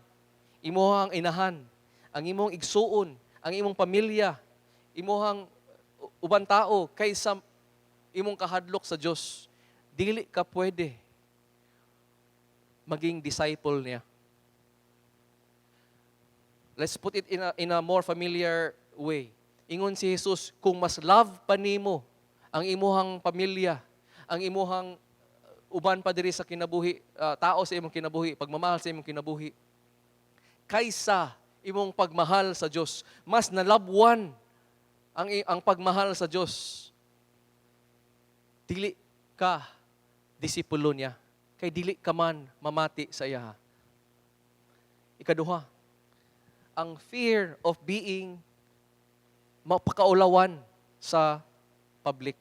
imuhang inahan, ang imong igsuon, ang imong pamilya, imuhang uban tao kaysa imong kahadlok sa Dios, dili ka pwede maging disciple niya. Let's put it in a more familiar way. Ingon si Jesus, kung mas love pa nimo ang imuhang pamilya, ang imuhang uban pa diri sa kinabuhi, tao sa imong kinabuhi, pagmamahal sa imong kinabuhi, kaysa imong pagmahal sa Dios, mas nalabwan ang pagmahal sa Dios, dili ka disipulo niya. Kay dili ka man mamati sa iya. Ikaduha, ang fear of being mapakaulawan sa public.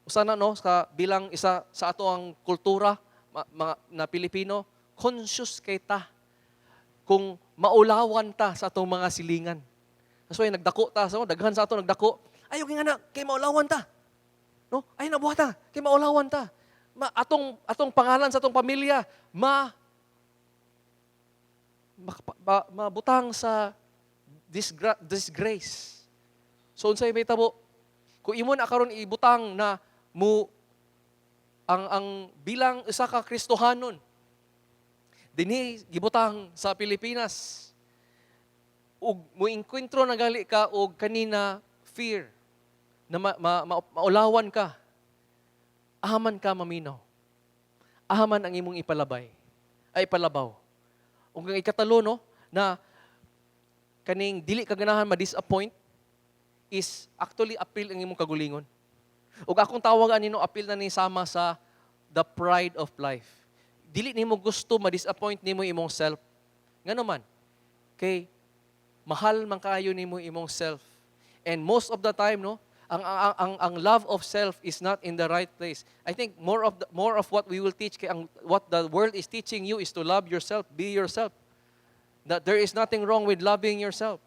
Usa na, no, sa bilang isa sa ato ang kultura mga na Pilipino, conscious kay ta kung maulawan ta sa atong mga silingan. That's why nagdako ta, so daghan sa ato nagdako. "Ayaw nga na kay maulawan ta." No? "Ay nabuhat ta kay maulawan ta." Atong pangalan sa atong pamilya mabutang sa disgrace. So unsay may tabo? Kung imo na karon ibutang na mo ang bilang isa ka Kristohanon dinhi gibutang sa Pilipinas ug moengkwentro na gali ka og kanina fear na maulawan ka, ahaman ka maminaw? Ahaman ang imong ipalabay ay ipalabaw? Ug ang ikatlo, no, na kaning dili ka ganahan ma-disappoint is actually appeal ang imong kagulingon. Ug akong tawag ani, no, appeal na ni sama sa the pride of life. Dili nimo gusto ma-disappoint nimo imong self. Ngano man? Kay Mahal man kaayo nimo imong self. And most of the time, no, ang love of self is not in the right place. I think more of what we will teach kay ang what the world is teaching you is to love yourself, be yourself. That there is nothing wrong with loving yourself.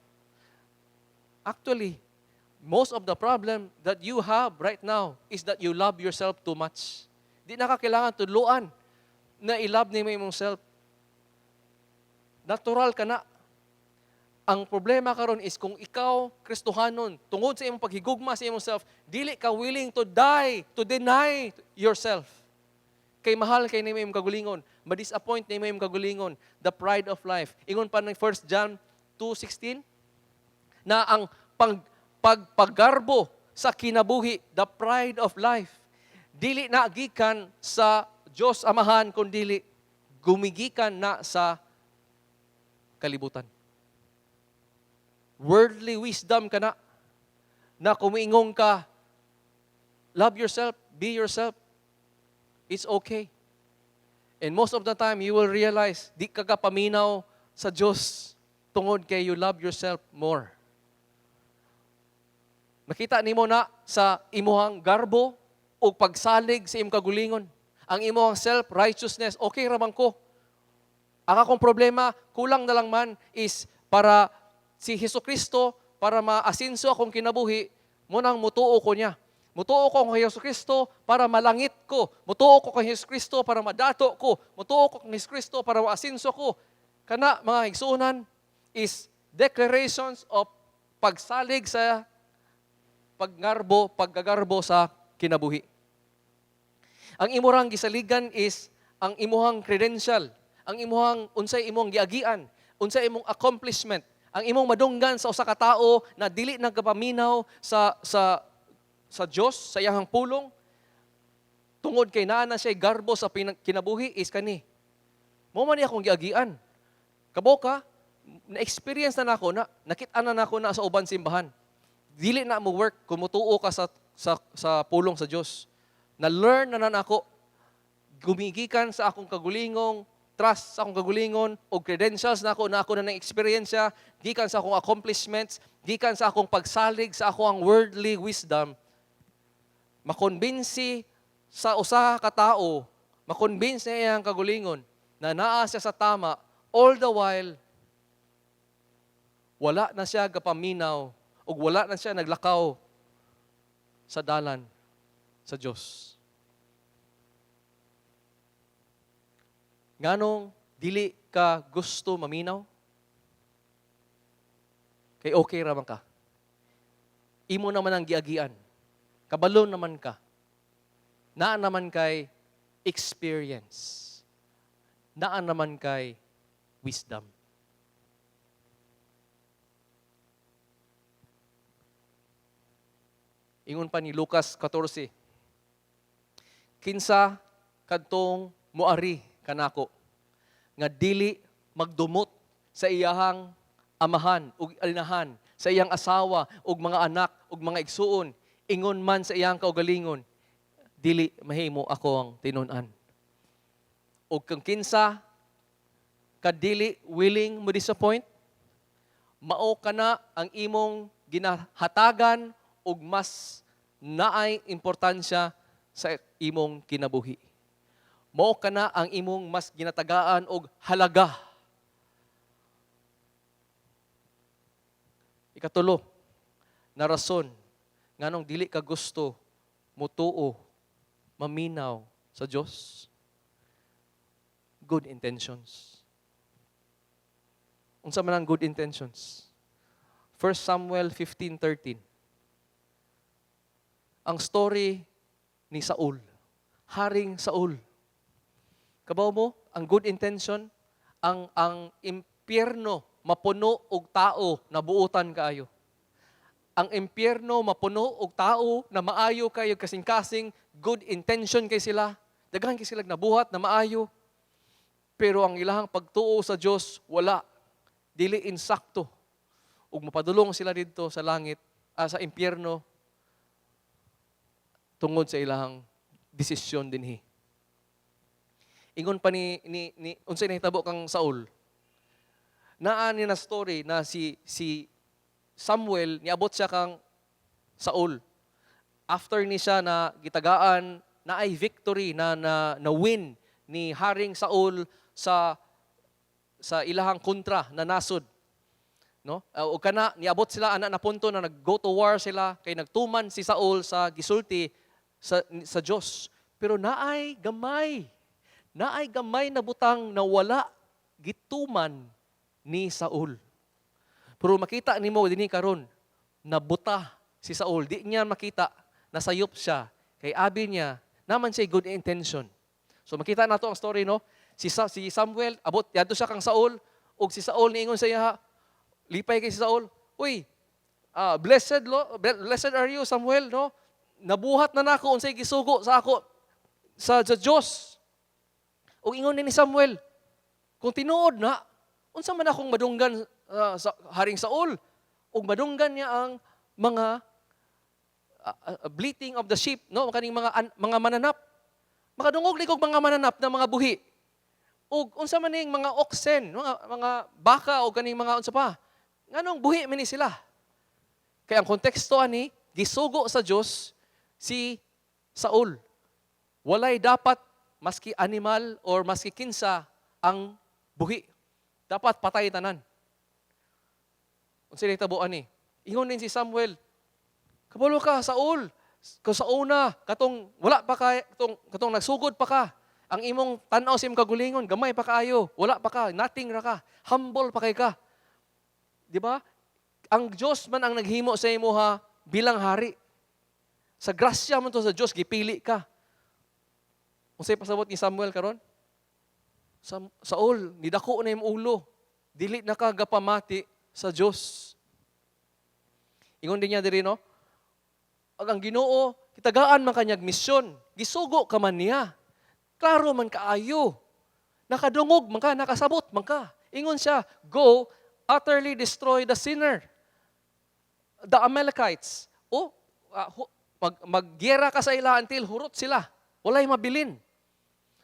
Actually, most of the problem that you have right now is that you love yourself too much. Di na ka kailangan tudluan na i-love nimo imong self. Natural ka na. Ang problema karon is kung ikaw Kristohanon, tungod sa imong paghigugma sa imong self, dili ka willing to die, to deny yourself. Kay mahal kay nimo imong kagulingon, ma-disappoint nimo imong kagulingon, the pride of life. Ingon pa ng 1 John 2:16 na ang pagpagarbo sa kinabuhi, the pride of life, dili na gikan sa Dios Amahan kun dili gumigikan na sa kalibutan. Worldly wisdom ka na na kumiingong ka, love yourself, be yourself. It's okay. And most of the time, you will realize, di ka kapaminaw sa Diyos tungod kay you love yourself more. Makita nimo na sa imuhang garbo o pagsalig sa imong kagulingon. Ang imuhang self-righteousness, okay ra man ko. Ang akong problema, kulang na lang man is para si Hesus Kristo, para maasinso akong kinabuhi, mao nang mutuo ko niya. Mutuo ko kay Hesus Kristo para malangit ko. Mutuo ko kay Hesus Kristo para madato ko. Mutuo ko kay Hesus Kristo para maasinso ko. Kana, mga igsuonan, is declarations of pagsalig sa paggarbo, paggagarbo sa kinabuhi. Ang imong gisaligan is ang imuhang credential, ang imuhang unsay imong giagian, unsay imong accomplishment, ang imong madunggan sa usa ka tao na dili nagkapaminaw sa Dios, sa iyang pulong, tungod kay naa na siya garbo sa kinabuhi is kani. Mao man ni akong giagian. Kabalo ka, na-experience na nako na, nakit-an na nako na sa uban simbahan. Dili na mo work kung mutuo ka sa pulong sa Dios. Na-learn na na nako gumigikan sa akong kagulingong trust sa akong kagulingon o credentials na ako na ng eksperyensya gikan sa akong accomplishments, gikan sa akong pagsalig sa akong worldly wisdom, makonbinsi sa usa ka tawo, makonvince niya iyang kagulingon na naa siya sa tama, all the while wala na siya gapaminaw ug wala na siya naglakaw sa dalan sa Dios. Nganong dili ka gusto maminaw? Kay okay ra man ka. Imo naman ang giagian. Kabalo naman ka. Naa naman kay experience. Naa naman kay wisdom. Ingon pa ni Lucas 14, "Kinsa kadtong muari kanako nga dili magdumot sa iyahang amahan ug alinahan, sa iyang asawa ug mga anak ug mga igsuon, ingon man sa iyang kaugalingon, dili mahimo ako ang tinun-an." Ug kung kinsa kadili willing mo disappoint, mao kana ang imong ginahatagan og mas naay importansya sa imong kinabuhi. Mao kana ang imong mas ginatagaan og halaga. Ikatulo na rason nganong dili ka gusto mutuo, maminaw sa Dios: good intentions. Unsa man ang good intentions? 1 Samuel 15:13. Ang story ni Saul, Haring Saul. Kabaw mo, ang good intention, ang impyerno mapuno og tao na buutan kaayo. Ang impyerno mapuno og tao na maayo kayo kasing-kasing, good intention kay sila. Daghan kay sila nabuhat na maayo. Pero ang ilahang pagtuo sa Dios wala. Dili insakto. Ug mapadulong sila didto sa langit, sa impyerno, tungod sa ilahang desisyon dinhi. Ingon pa ni unsay nahitabo kang Saul. Naa ni na story na si Samuel niabot siya kang Saul. After ni siya na gitagaan na ay victory na win ni Haring Saul sa ilahang kontra na nasod. No? O kana niabot sila ana na punto na nag-go to war sila kay nagtuman si Saul sa gisulti sa Dios. Pero naay gamay. Naay gamay na butang na wala gituman ni Saul. Pero makita nimo dinhi karon, nabuta si Saul. Di niya makita, nasayop siya. Kay abi niya, naman siya good intention. So makita nato ang story, no? Si Samuel abot yadto siya kang Saul ug si Saul niingon sa iya, lipay kay si Saul. "Uy, blessed are you, Samuel, no? Nabuhat na nako unsay gisugo sa ako sa Dios." Ug ingon ni Samuel, "Kung tinuod na, unsa man akong madunggan sa Haring Saul?" Ug madunggan niya ang mga bleating of the sheep, no? Kaning mga mananap. "Makadungog ni kog mga mananap na mga buhi. Ug unsa man ning mga oxen, mga baka o kaning mga unsa pa? Nganong buhi man ni sila?" Kay ang konteksto ani, gisugo sa Dios si Saul. Walay dapat maski animal or maski kinsa ang buhi. Dapat patay tanan. Unsa nahitabo ani? Ingon din si Samuel, "Kabalo ka, Saul, kung sa una, katong wala pa ka, katong nagsugod pa ka, ang imong tan-aw sa imong kagulingon, gamay pa kaayo, wala pa ka, nothing ra ka, humble pa kay ka. Di ba? Ang Dios man ang naghimo sa imo ha bilang hari. Sa grasya man to sa Dios gipili ka." Unsay pasabot ni Samuel karon? "Saul, nidako na imong ulo. Dili na ka gapamati sa Dios." Ingon din niya diri, no? Ang Ginoo, kitagaan man kanyag misyon. Gisugo ka man niya. Klaro man kaayo. Nakadungog man ka, nakasabot man ka. Ingon siya, "Go, utterly destroy the sinner. The Amalekites." O, maggiyera ka sa ila until hurot sila. Walay mabilin.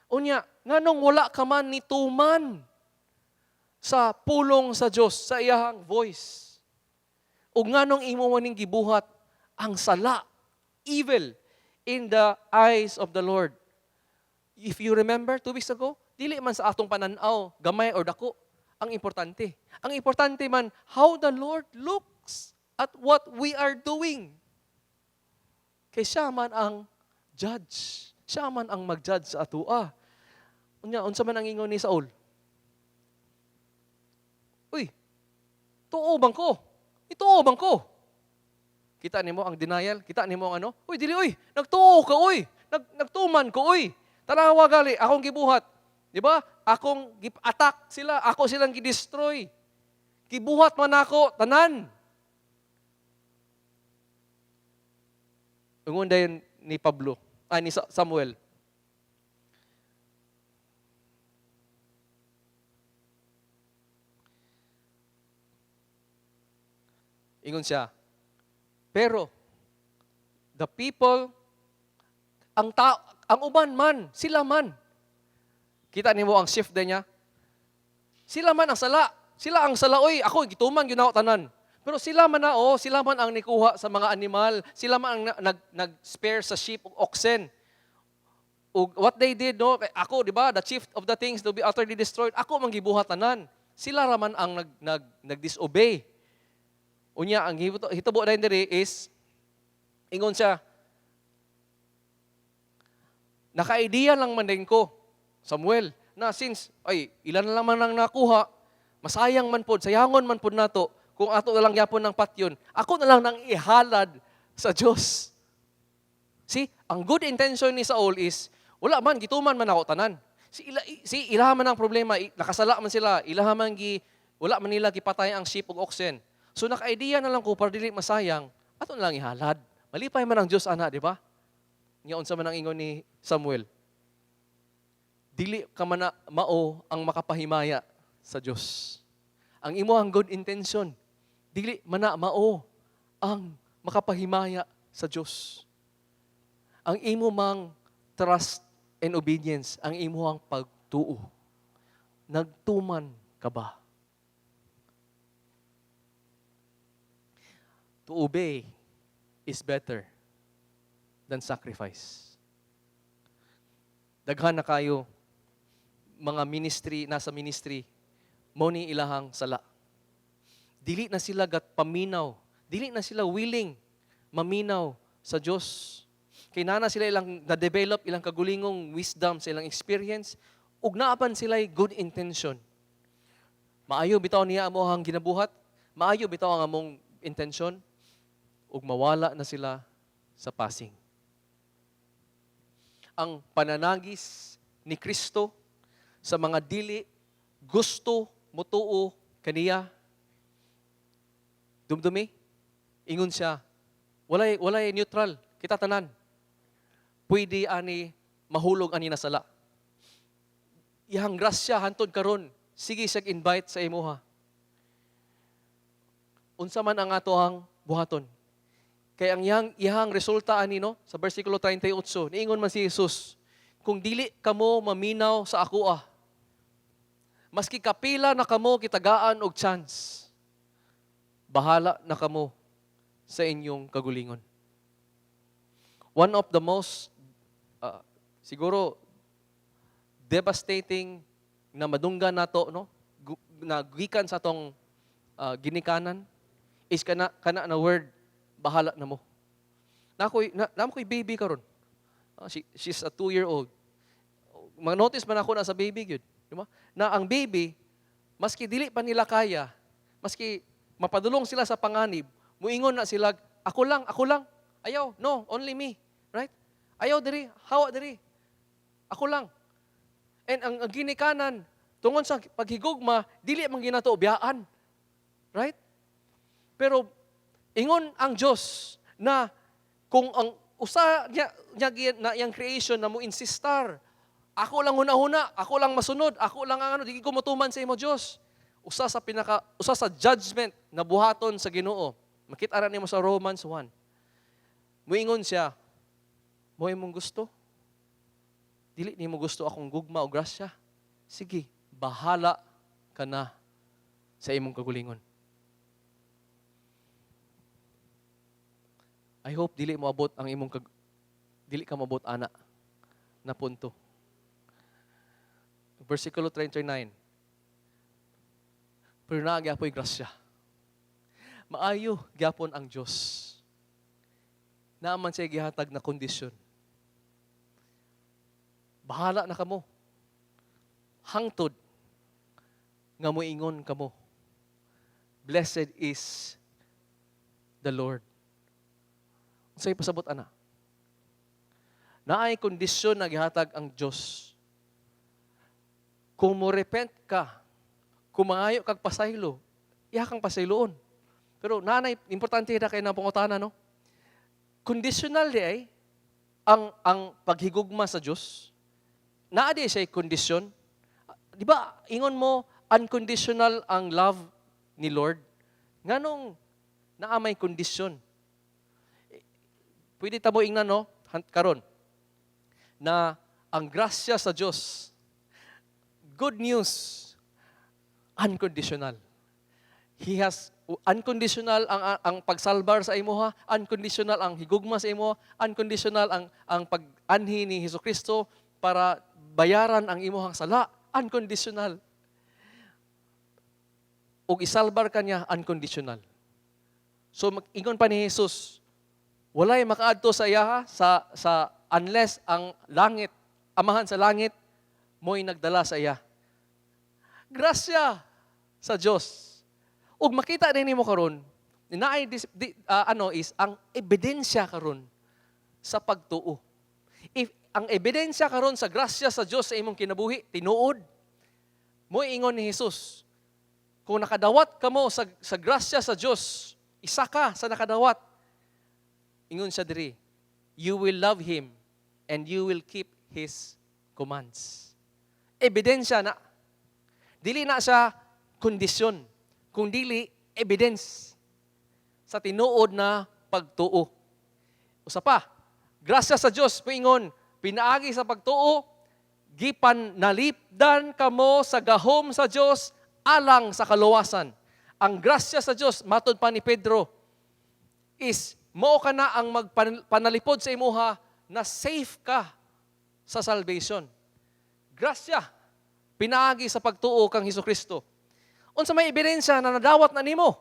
Unya, nganong wala ka man ni tuman sa pulong sa Dios, sa iyahang voice? Ug nganong imo maning gibuhat ang sala, evil, in the eyes of the Lord? If you remember 2 weeks ago, dili man sa atong pananaw, gamay or dako, ang importante. Ang importante man, how the Lord looks at what we are doing. Kay siya man ang judge. Siya man ang mag-judge sa atua. Unya, unsa man ang ingon ni Saul? "Uy, tuo bang ko? Ituo bang ko?" Kita nimo ang denial? Kita nimo ang ano? "Uy, dili uy, nagtuo ka uy. Nagtuman ko uy. Tanawa gali, akong gibuhat. Di ba? Akong gi-attack sila, ako silang gi-destroy. Gibuhat man ako tanan." Ingon dayon ni Pablo, ay ni Samuel. Ingon siya, pero the people, ang tao, ang uban man, sila man. Kita nimo ang shift din niya? Sila man ang sala. Sila ang sala, "Oy, ako gituman gyud nako tanan." Pero sila man na, oh, sila man ang nikuha sa mga animal, sila man ang nag-spare sa sheep ug oxen. Ug what they did, no, kay ako, di ba, the chief of the things to be utterly destroyed, ako man gibuhat tanan. Sila ra man ang nag-disobey. Unya, ang hitabo na diri is, ingon siya, "Naka-idea lang man din ko, Samuel, na since, ay, ilan na lang man ang nakuha, masayang man pod, sayangon man pod nato, kung ato na lang yapon ng patyon, ako na lang nang ihalad sa Diyos." See, ang good intention ni Saul is, wala man, gituman man ako tanan. Si ilaha man ang problema, nakasala man sila, ilaha man gi, wala man nila gipatay ang sheep ug oxen. So naka-idea na lang ko para dili masayang, ato na lang ihalad. Malipay man ang Dios ana, di ba? Nya unsa man ang ingon ni Samuel? "Dili ka man na mao ang makapahimaya sa Dios. Ang imo ang good intention, dili man na mao ang makapahimaya sa Dios. Ang imo mang trust and obedience, ang imo ang pagtuo. Nagtuman ka ba?" To obey is better than sacrifice. Daghan na kayo mga ministry, nasa ministry, mo ni ilahang sala. Dili na sila gat paminaw. Dili na sila willing maminaw sa Dios. Kay naa na sila ilang na-develop ilang kagulingong wisdom sa ilang experience ug naapan sila good intention. Maayo bitaw niya amo ang ginabuhat, maayo bitaw ang among intention ug mawala na sila sa passing. Ang pananagis ni Kristo sa mga dili gusto motuo kaniya, dumdumi, ingon siya, walay neutral, kita tanan. Pwede ani mahulog ani na sala. Iyang grasya hantod karon, sige siya invite sa imuha. Unsa man ang atoang buhaton? Kay ang iyang resulta ani, no, sa bersikulo 38, niingon man si Jesus, "Kung dili kamo maminaw sa akoa, maski kapila na kamo kitagaan og chance, bahala na kamo sa inyong kagulingon." One of the most siguro devastating na madunggan nato, no, na gikan sa atong ginikanan is kana na word, "Bahala na mo." Na ko'y baby karon. She's a 2-year-old. Ma-notice man ako na sa baby gyud, di ba? Na ang baby, maski dili pa nila kaya, maski mapadulong sila sa panganib, muingon na sila, "Ako lang, ako lang. Ayaw, no, only me." Right? "Ayaw diri, hawa diri. Ako lang." And ang ginikanan, tungod sa paghigugma, dili man ginato biyaan. Right? Pero ingon ang Dios na kung ang usa niya na iyang creation na mo insistar, "Ako lang huna-huna, ako lang masunod, ako lang ang ano, di ko motuman sa imo Dios." Usa sa judgment na buhaton sa Ginoo. Makita ra nimo sa Romans 1. Muingon siya, "Mo imong gusto? Dili nimo gusto akong gugma o grasya? Sige, bahala ka na sa imong kagulingon." I hope dili ka moabot ana na punto. Versikulo 39. Pero naa gyapoy grasya. Maayo gyapon ang Dios. Naa man siya gihatag na kondisyon. "Bahala na kamo. Hangtod nga moingon kamo, 'Blessed is the Lord.'" Unsay pasabot ana? Naay kondisyon na gihatag ang Dios. Kung mo repent ka, kung mangayo kag pasaylo, iya kang pasayloon. Pero nanay, importante na kay na pangutana, no? Conditional di ay ang paghigugma sa Dios. Naa di siya kondisyon. Di ba, ingon mo, unconditional ang love ni Lord? Nganong naa may kondisyon? Pwede ta mo ingnan, no, karon, na ang grasya sa Dios, good news, unconditional. He has unconditional ang pagsalbar sa imuha, unconditional ang higugma sa imuha, unconditional ang pag-anhi ni Hesukristo para bayaran ang imuhang sala, unconditional. Ug isalbar ka niya, unconditional. So ingon pa ni Jesus, walay makaadto sa iyaha sa unless ang langit, Amahan sa langit mo'y nagdala sa iya. Grasya sa Dios. Ug makita din nimo karon, naay ano is ang ebidensya karon sa pagtuo. If ang ebidensya karon sa grasya sa Dios sa imong kinabuhi, tinuod, mo ingon ni Jesus, kung nakadawat kamo sa grasya sa Dios, isa ka sa nakadawat, ingon siya diri, you will love Him and you will keep His commands. Ebidensya na. Dili na siya kondisyon, kung dili evidence sa tinuod na pagtuo. Usa pa, grasya sa Dios moingon, pinaagi sa pagtuo, gipan nalipdan kamo sa gahom sa Dios alang sa kaluwasan. Ang grasya sa Dios, matod pa ni Pedro, is mao ka na ang magpanalipod sa imuha na safe ka sa salvation. Grasya, pinaagi sa pagtuo kang Hesus Kristo. Unsa may ebidensya na nadawat na nimo?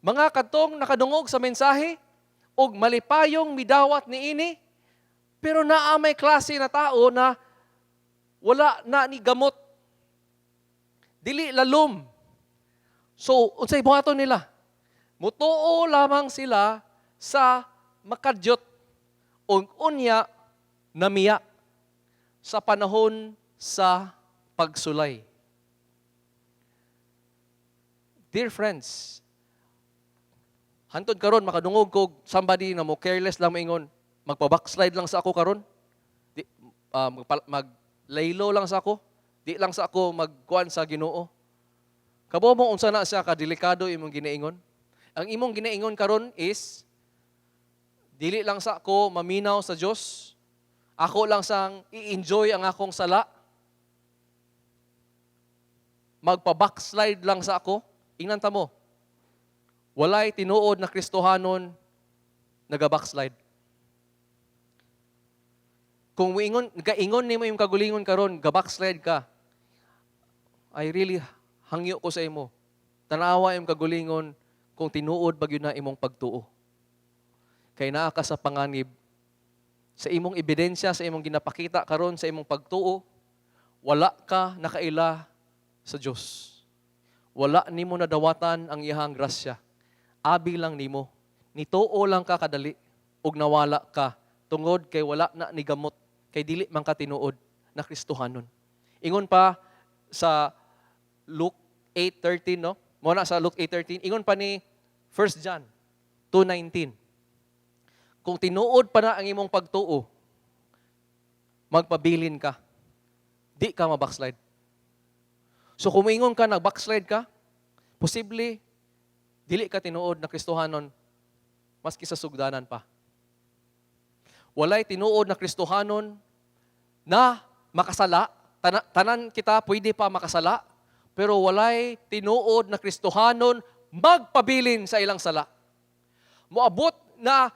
Mga kadtong nakadungog sa mensahe ug malipayong midawat niini, pero naa may klase na tao na wala na ni gamot. Dili lalom. So, unsay buhaton nila? Mutuo lamang sila sa makadyot ug unya namiya sa panahon sa pagsulay. Dear friends, hantod karon makadungog kog somebody na mo careless lang moingon, "Magpa-backslide lang sa ako karon. Di maglaylo lang sa ako, di lang sa ako magkuan sa Ginoo." Kabalo mo unsa na siya kadelikado imong ginaingon? Ang imong ginaingon karon is dili lang sa ako maminaw sa Dios. Ako lang sang i-enjoy ang akong sala. Magpa-backslide lang sa ako. Ingnan ta mo. Walay tinuod na Kristohanon naga-backslide. Kung muingon, gaingon nimo imong kagulingon karon, ga-backslide ka. I really hangyo ko sa imo. Tanawa imong kagulingon kung tinuod ba gyud na imong pagtuo. Kay naa ka sa panganib sa imong ebidensya, sa imong ginapakita karon sa imong pagtuo, wala ka nakaila sa Dios. Wala nimo nadawatan ang iyahang grasya. Abi lang nimo. Nituo lang ka kadali ug nawala ka tungod kay wala na ni gamot, kay dili man ka tinuod na Kristohanon. Ingon pa sa Luke 8:13, no? Mo na sa Luke 8:13, ingon pa ni 1 John 2:19. Kung tinuod pa na ang imong pagtuo, magpabilin ka. Di ka ma-backslide. So kung moingon ka, nag-backslide ka, posible, dili ka tinuod na Kristohanon, maski sa sugdanan pa. Walay tinuod na Kristohanon na makasala. Tanan kita pwede pa makasala, pero walay tinuod na Kristohanon magpabilin sa ilang sala. Moabot na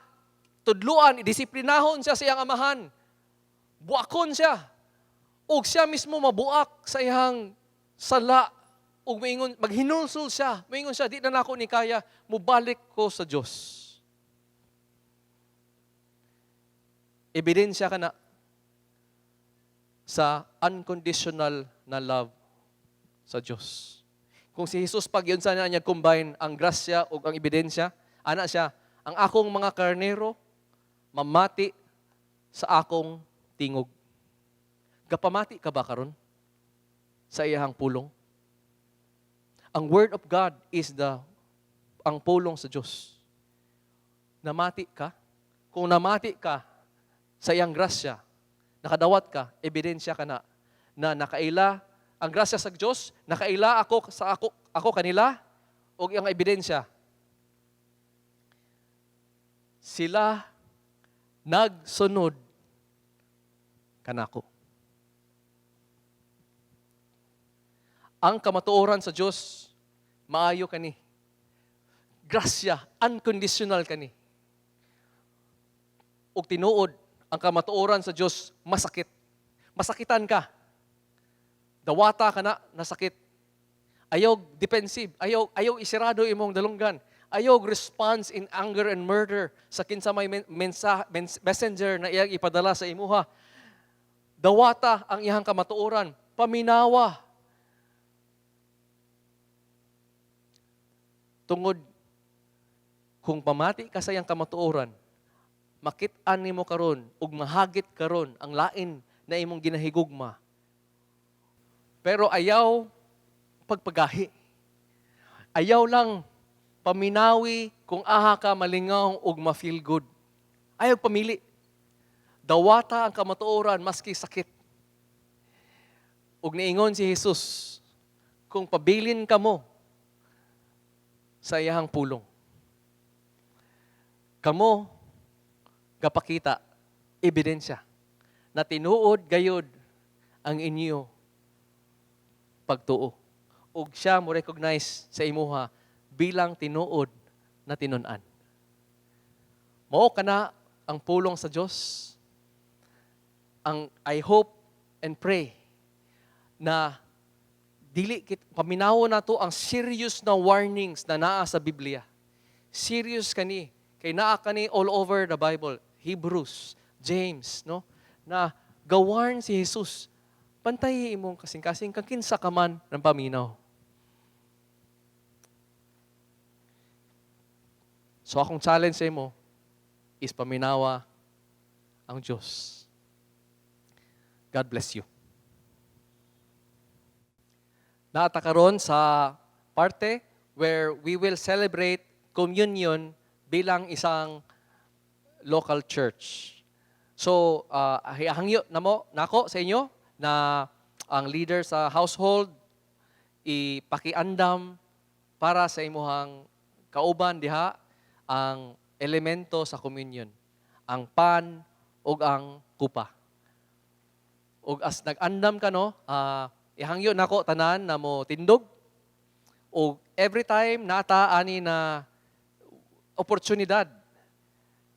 tudluan, disiplinahon siya sa iyang amahan. Buakon siya. Ug siya mismo mabuak sa iyang sala. Ug moingon, maghinulsol siya. Moingon siya, "Di na nako ni kaya, mubalik ko sa Dios." Ebidensya ka na sa unconditional na love sa Dios. Kung si Jesus pag yun sana niya combine ang grasya ug ang ebidensya, ana siya, "Ang akong mga karnero mamati sa akong tingog." Gapamati ka ba karon sa iyahang pulong? Ang word of God is the ang pulong sa Dios. Namati ka? Kung namati ka sa iyang grasya, nakadawat ka, ebidensya ka na na nakaila ang grasya sa Dios, nakaila ako sa ako ako kanila ug ang ebidensya, sila nagsunod kanako. Ang kamatuoran sa Dios maayo kani. Grasya, unconditional kani. Ug tinuod, ang kamatuoran sa Dios masakit. Masakitan ka. Dawata ka na, nasakit. Ayaw defensive, ayaw isirado imong dalunggan. Ayaw response in anger and murder sa kinsa may messenger na iyang ipadala sa imuha. Dawata ang iyang kamatuoran, paminawa. Tungod kung pamati ka sa iyang kamatuoran, makit-an nimo karon ug mahagit karon ang lain na imong ginahigugma. Pero ayaw pagpagahi. Ayaw lang paminawi kung aha ka malingaw ug ma-feel good. Ayaw pamili. Dawata ang kamatuoran maski sakit. Ug niingon si Jesus, kung pabilin ka mo sa iyahang pulong, kamo gapakita ebidensya na tinuod gayod ang inyo pagtuo. Ug siya mo recognize sa imuha bilang tinuod na tinun-an. Mao kana ang pulong sa Dios. Ang I hope and pray na dili kit paminawo nato ang serious na warnings na naa sa Biblia. Serious kani kay naa kani all over the Bible, Hebrews, James, no? Na gawarn si Jesus. Pantay imong kasing-kasing kang kinsa ka man ng paminaw. So akong challenge sa imo is paminawa ang Diyos. God bless you. Naa ta karon sa parte where we will celebrate communion bilang isang local church. So, hangyo namo nako sa inyo na ang leader sa household ipakiandam para sa imuhang kauban diha ang elemento sa communion, ang pan ug ang kupa. Ug as nag-andam ka, no, ihangyo nako tanan na mo tindog ug every time nata ani na oportunidad,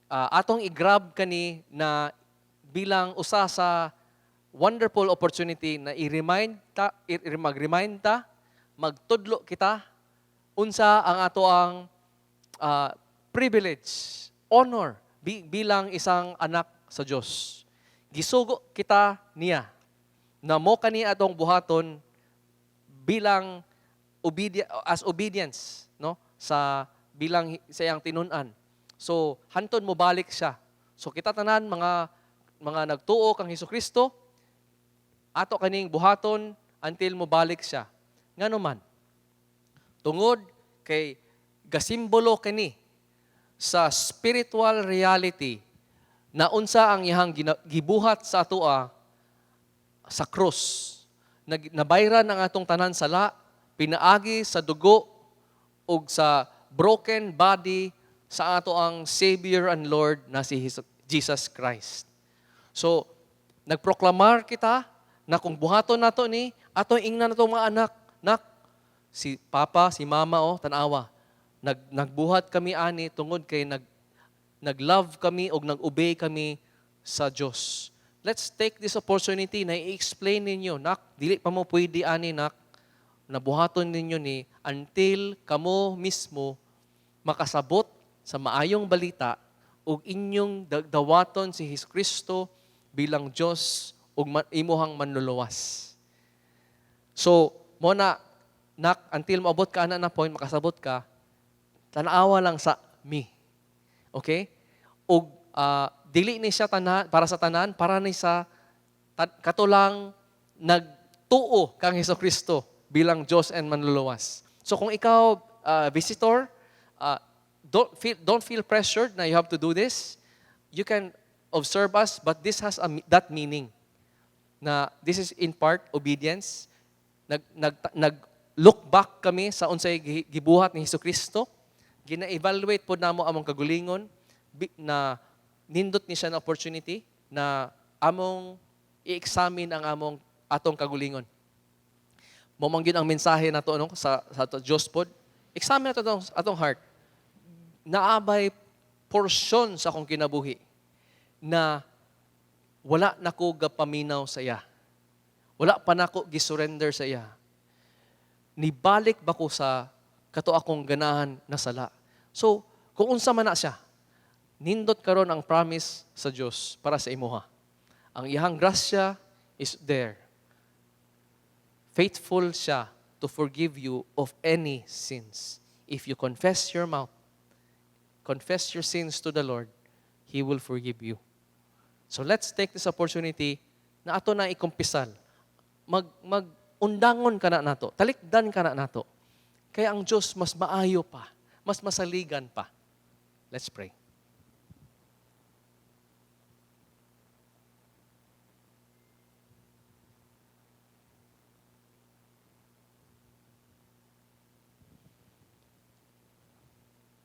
atong i-grab kani na bilang usa sa wonderful opportunity na i-remind ta, mag-remind ta, magtudlo kita unsa ang ato ang privilege, honor bilang isang anak sa Dios. Gisugo kita niya na mo kani atong buhaton bilang as obedience, no, sa bilang sa iyang tinun-an. So hanton mo balik siya. So kita tanan mga nagtuo kang Hesukristo, ato kaning buhaton until mo balik siya. Ngano man? Tungod kay gasimbolo kani sa spiritual reality na unsa ang iyang gibuhat sa atoa sa krus. Nabayran ang atong tanan sala pinaagi sa dugo ug sa broken body sa ato ang Savior and Lord na si Jesus Christ. So, nagproklamar kita na kung buhaton nato ni, ato ingnan nato mga anak, nak, si papa, si mama, oh, tanawa. Nagbuhat kami ani tungod kay nag-love kami og nag-obey kami sa Dios. Let's take this opportunity na i-explain ninyo, nak, dili pa mo pwede ani, nak, nabuhaton ninyo ni until kamo mismo makasabot sa maayong balita ug inyong dawaton si Hesukristo bilang Dios ug imuhang manluluwas. So, mo na, nak, until maabot ka ana na point, makasabot ka, tanawa lang sa me. Okay? Ug dili ni siya para sa tanan, para ni sa katulang nagtuo kang Hesukristo bilang Diyos and manluluwas. So kung ikaw visitor, don't feel pressured na you have to do this. You can observe us, but this has that meaning na this is in part obedience. Nag look back kami sa unsay gibuhat ni Hesukristo. Gina-evaluate pod namo among kagulingon na nindot ni siya na opportunity na among i-examine ang among atong kagulingon. Mao man gyud ang mensahe nato, no, sa ato Dios pod. Examine nato atong heart. Naa bay porsyon sa akong kinabuhi na wala nako gapaminaw sa iya? Wala pa nako gisurrender sa iya? Nibalik ba ko sa kato akong ganahan na sala? So, kung unsa man na siya, nindot karon ang promise sa Dios para sa imuha. Ang iyang grasya is there. Faithful siya to forgive you of any sins. If you confess your mouth, confess your sins to the Lord, He will forgive you. So let's take this opportunity na ato na ikumpisal. Mag undangon ka na nato, talikdan ka na nato. Kaya ang Diyos mas maayo pa, mas masaligan pa. Let's pray.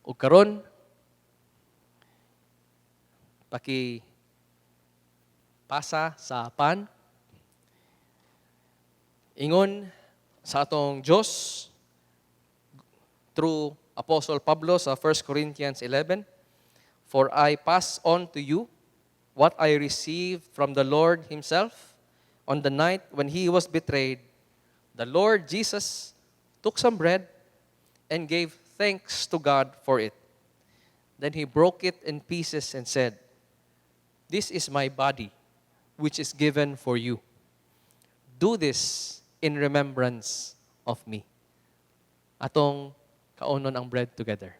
Ug karon paki pasa sa pan, ingon sa atong Dios through Apostle Pablo sa 1 Corinthians 11, "For I pass on to you what I received from the Lord himself. On the night when he was betrayed, the Lord Jesus took some bread and gave thanks to God for it. Then he broke it in pieces and said, 'This is my body, which is given for you. Do this in remembrance of me.'" Atong kaunon ang bread together.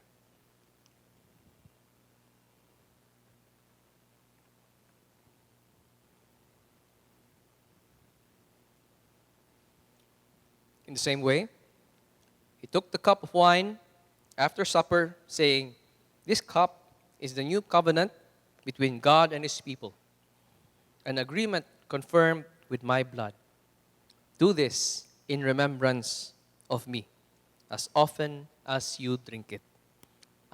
In the same way, he took the cup of wine after supper, saying, "This cup is the new covenant between God and his people, an agreement confirmed with my blood. Do this in remembrance of me, as often as you drink it."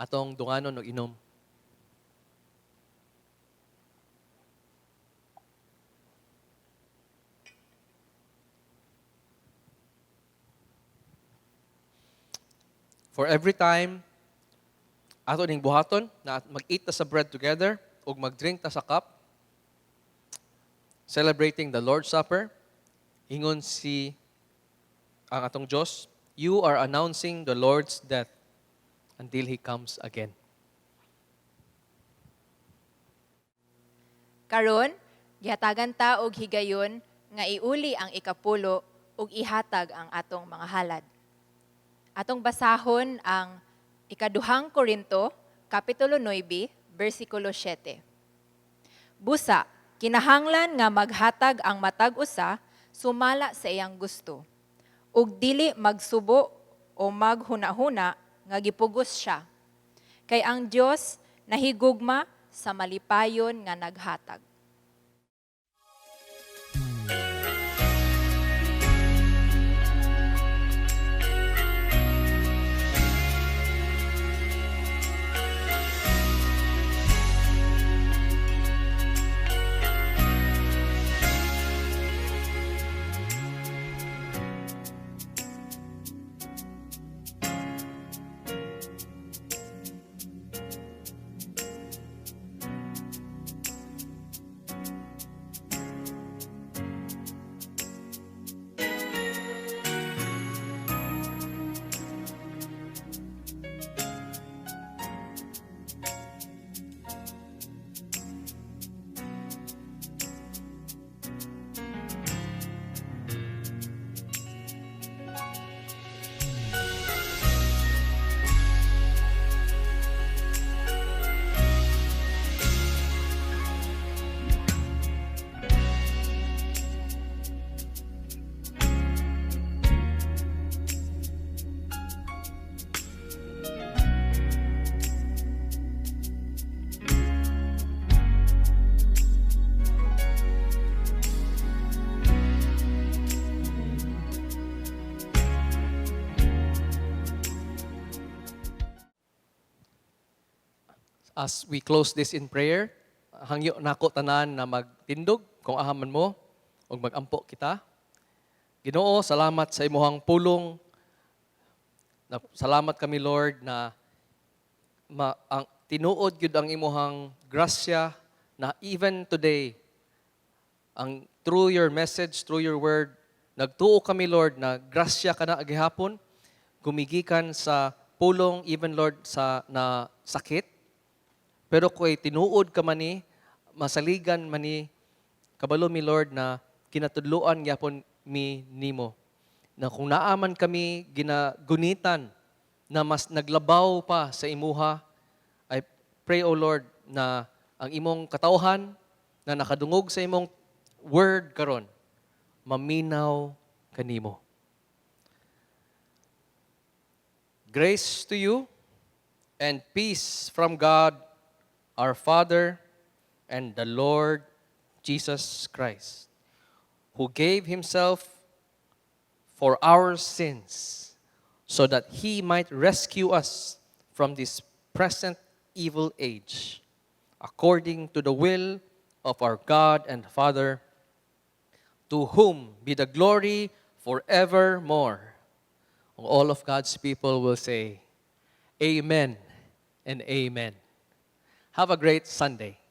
Atong dunganon og inom. For every time ato ning buhaton na mag-eat ta sa bread together ug mag-drink ta sa cup, celebrating the Lord's Supper, ingon si ang atong Dios, you are announcing the Lord's death until He comes again. Karon, gihatagan ta og higayon nga iuli ang ikapulo ug ihatag ang atong mga halad. Atong basahon ang Ikaduhang Korinto, Kapitulo 9, bersikulo 7. "Busa, kinahanglan nga maghatag ang matag usa sumala sa iyang gusto, ug dili magsubo o maghunahuna nga gipugos siya. Kay ang Dios nahigugma sa malipayon nga naghatag." As we close this in prayer, hangyo nako tanan na magtindog kung ahaman mo ug magampo kita. Ginoo, salamat sa imuhang pulong. Salamat kami, Lord, na ang tinuod gyud ang imuhang grasya na even today, ang through your message, through your word, nagtuo kami, Lord, na grasya ka na gihapon, gumigikan sa pulong, even, Lord, sa na sakit. Pero kung tinuod ka man ni, masaligan man ni, kabalo mi, Lord, na kinatudloan gyapon mi nimo. Na kung naaman kami ginagunitan na mas naglabaw pa sa imuha, I pray, O Lord, na ang imong katawhan na nakadungog sa imong word karon, maminaw kanimo. Grace to you and peace from God our Father and the Lord Jesus Christ, who gave himself for our sins so that he might rescue us from this present evil age, according to the will of our God and Father, to whom be the glory forevermore. All of God's people will say, "Amen and amen." Have a great Sunday.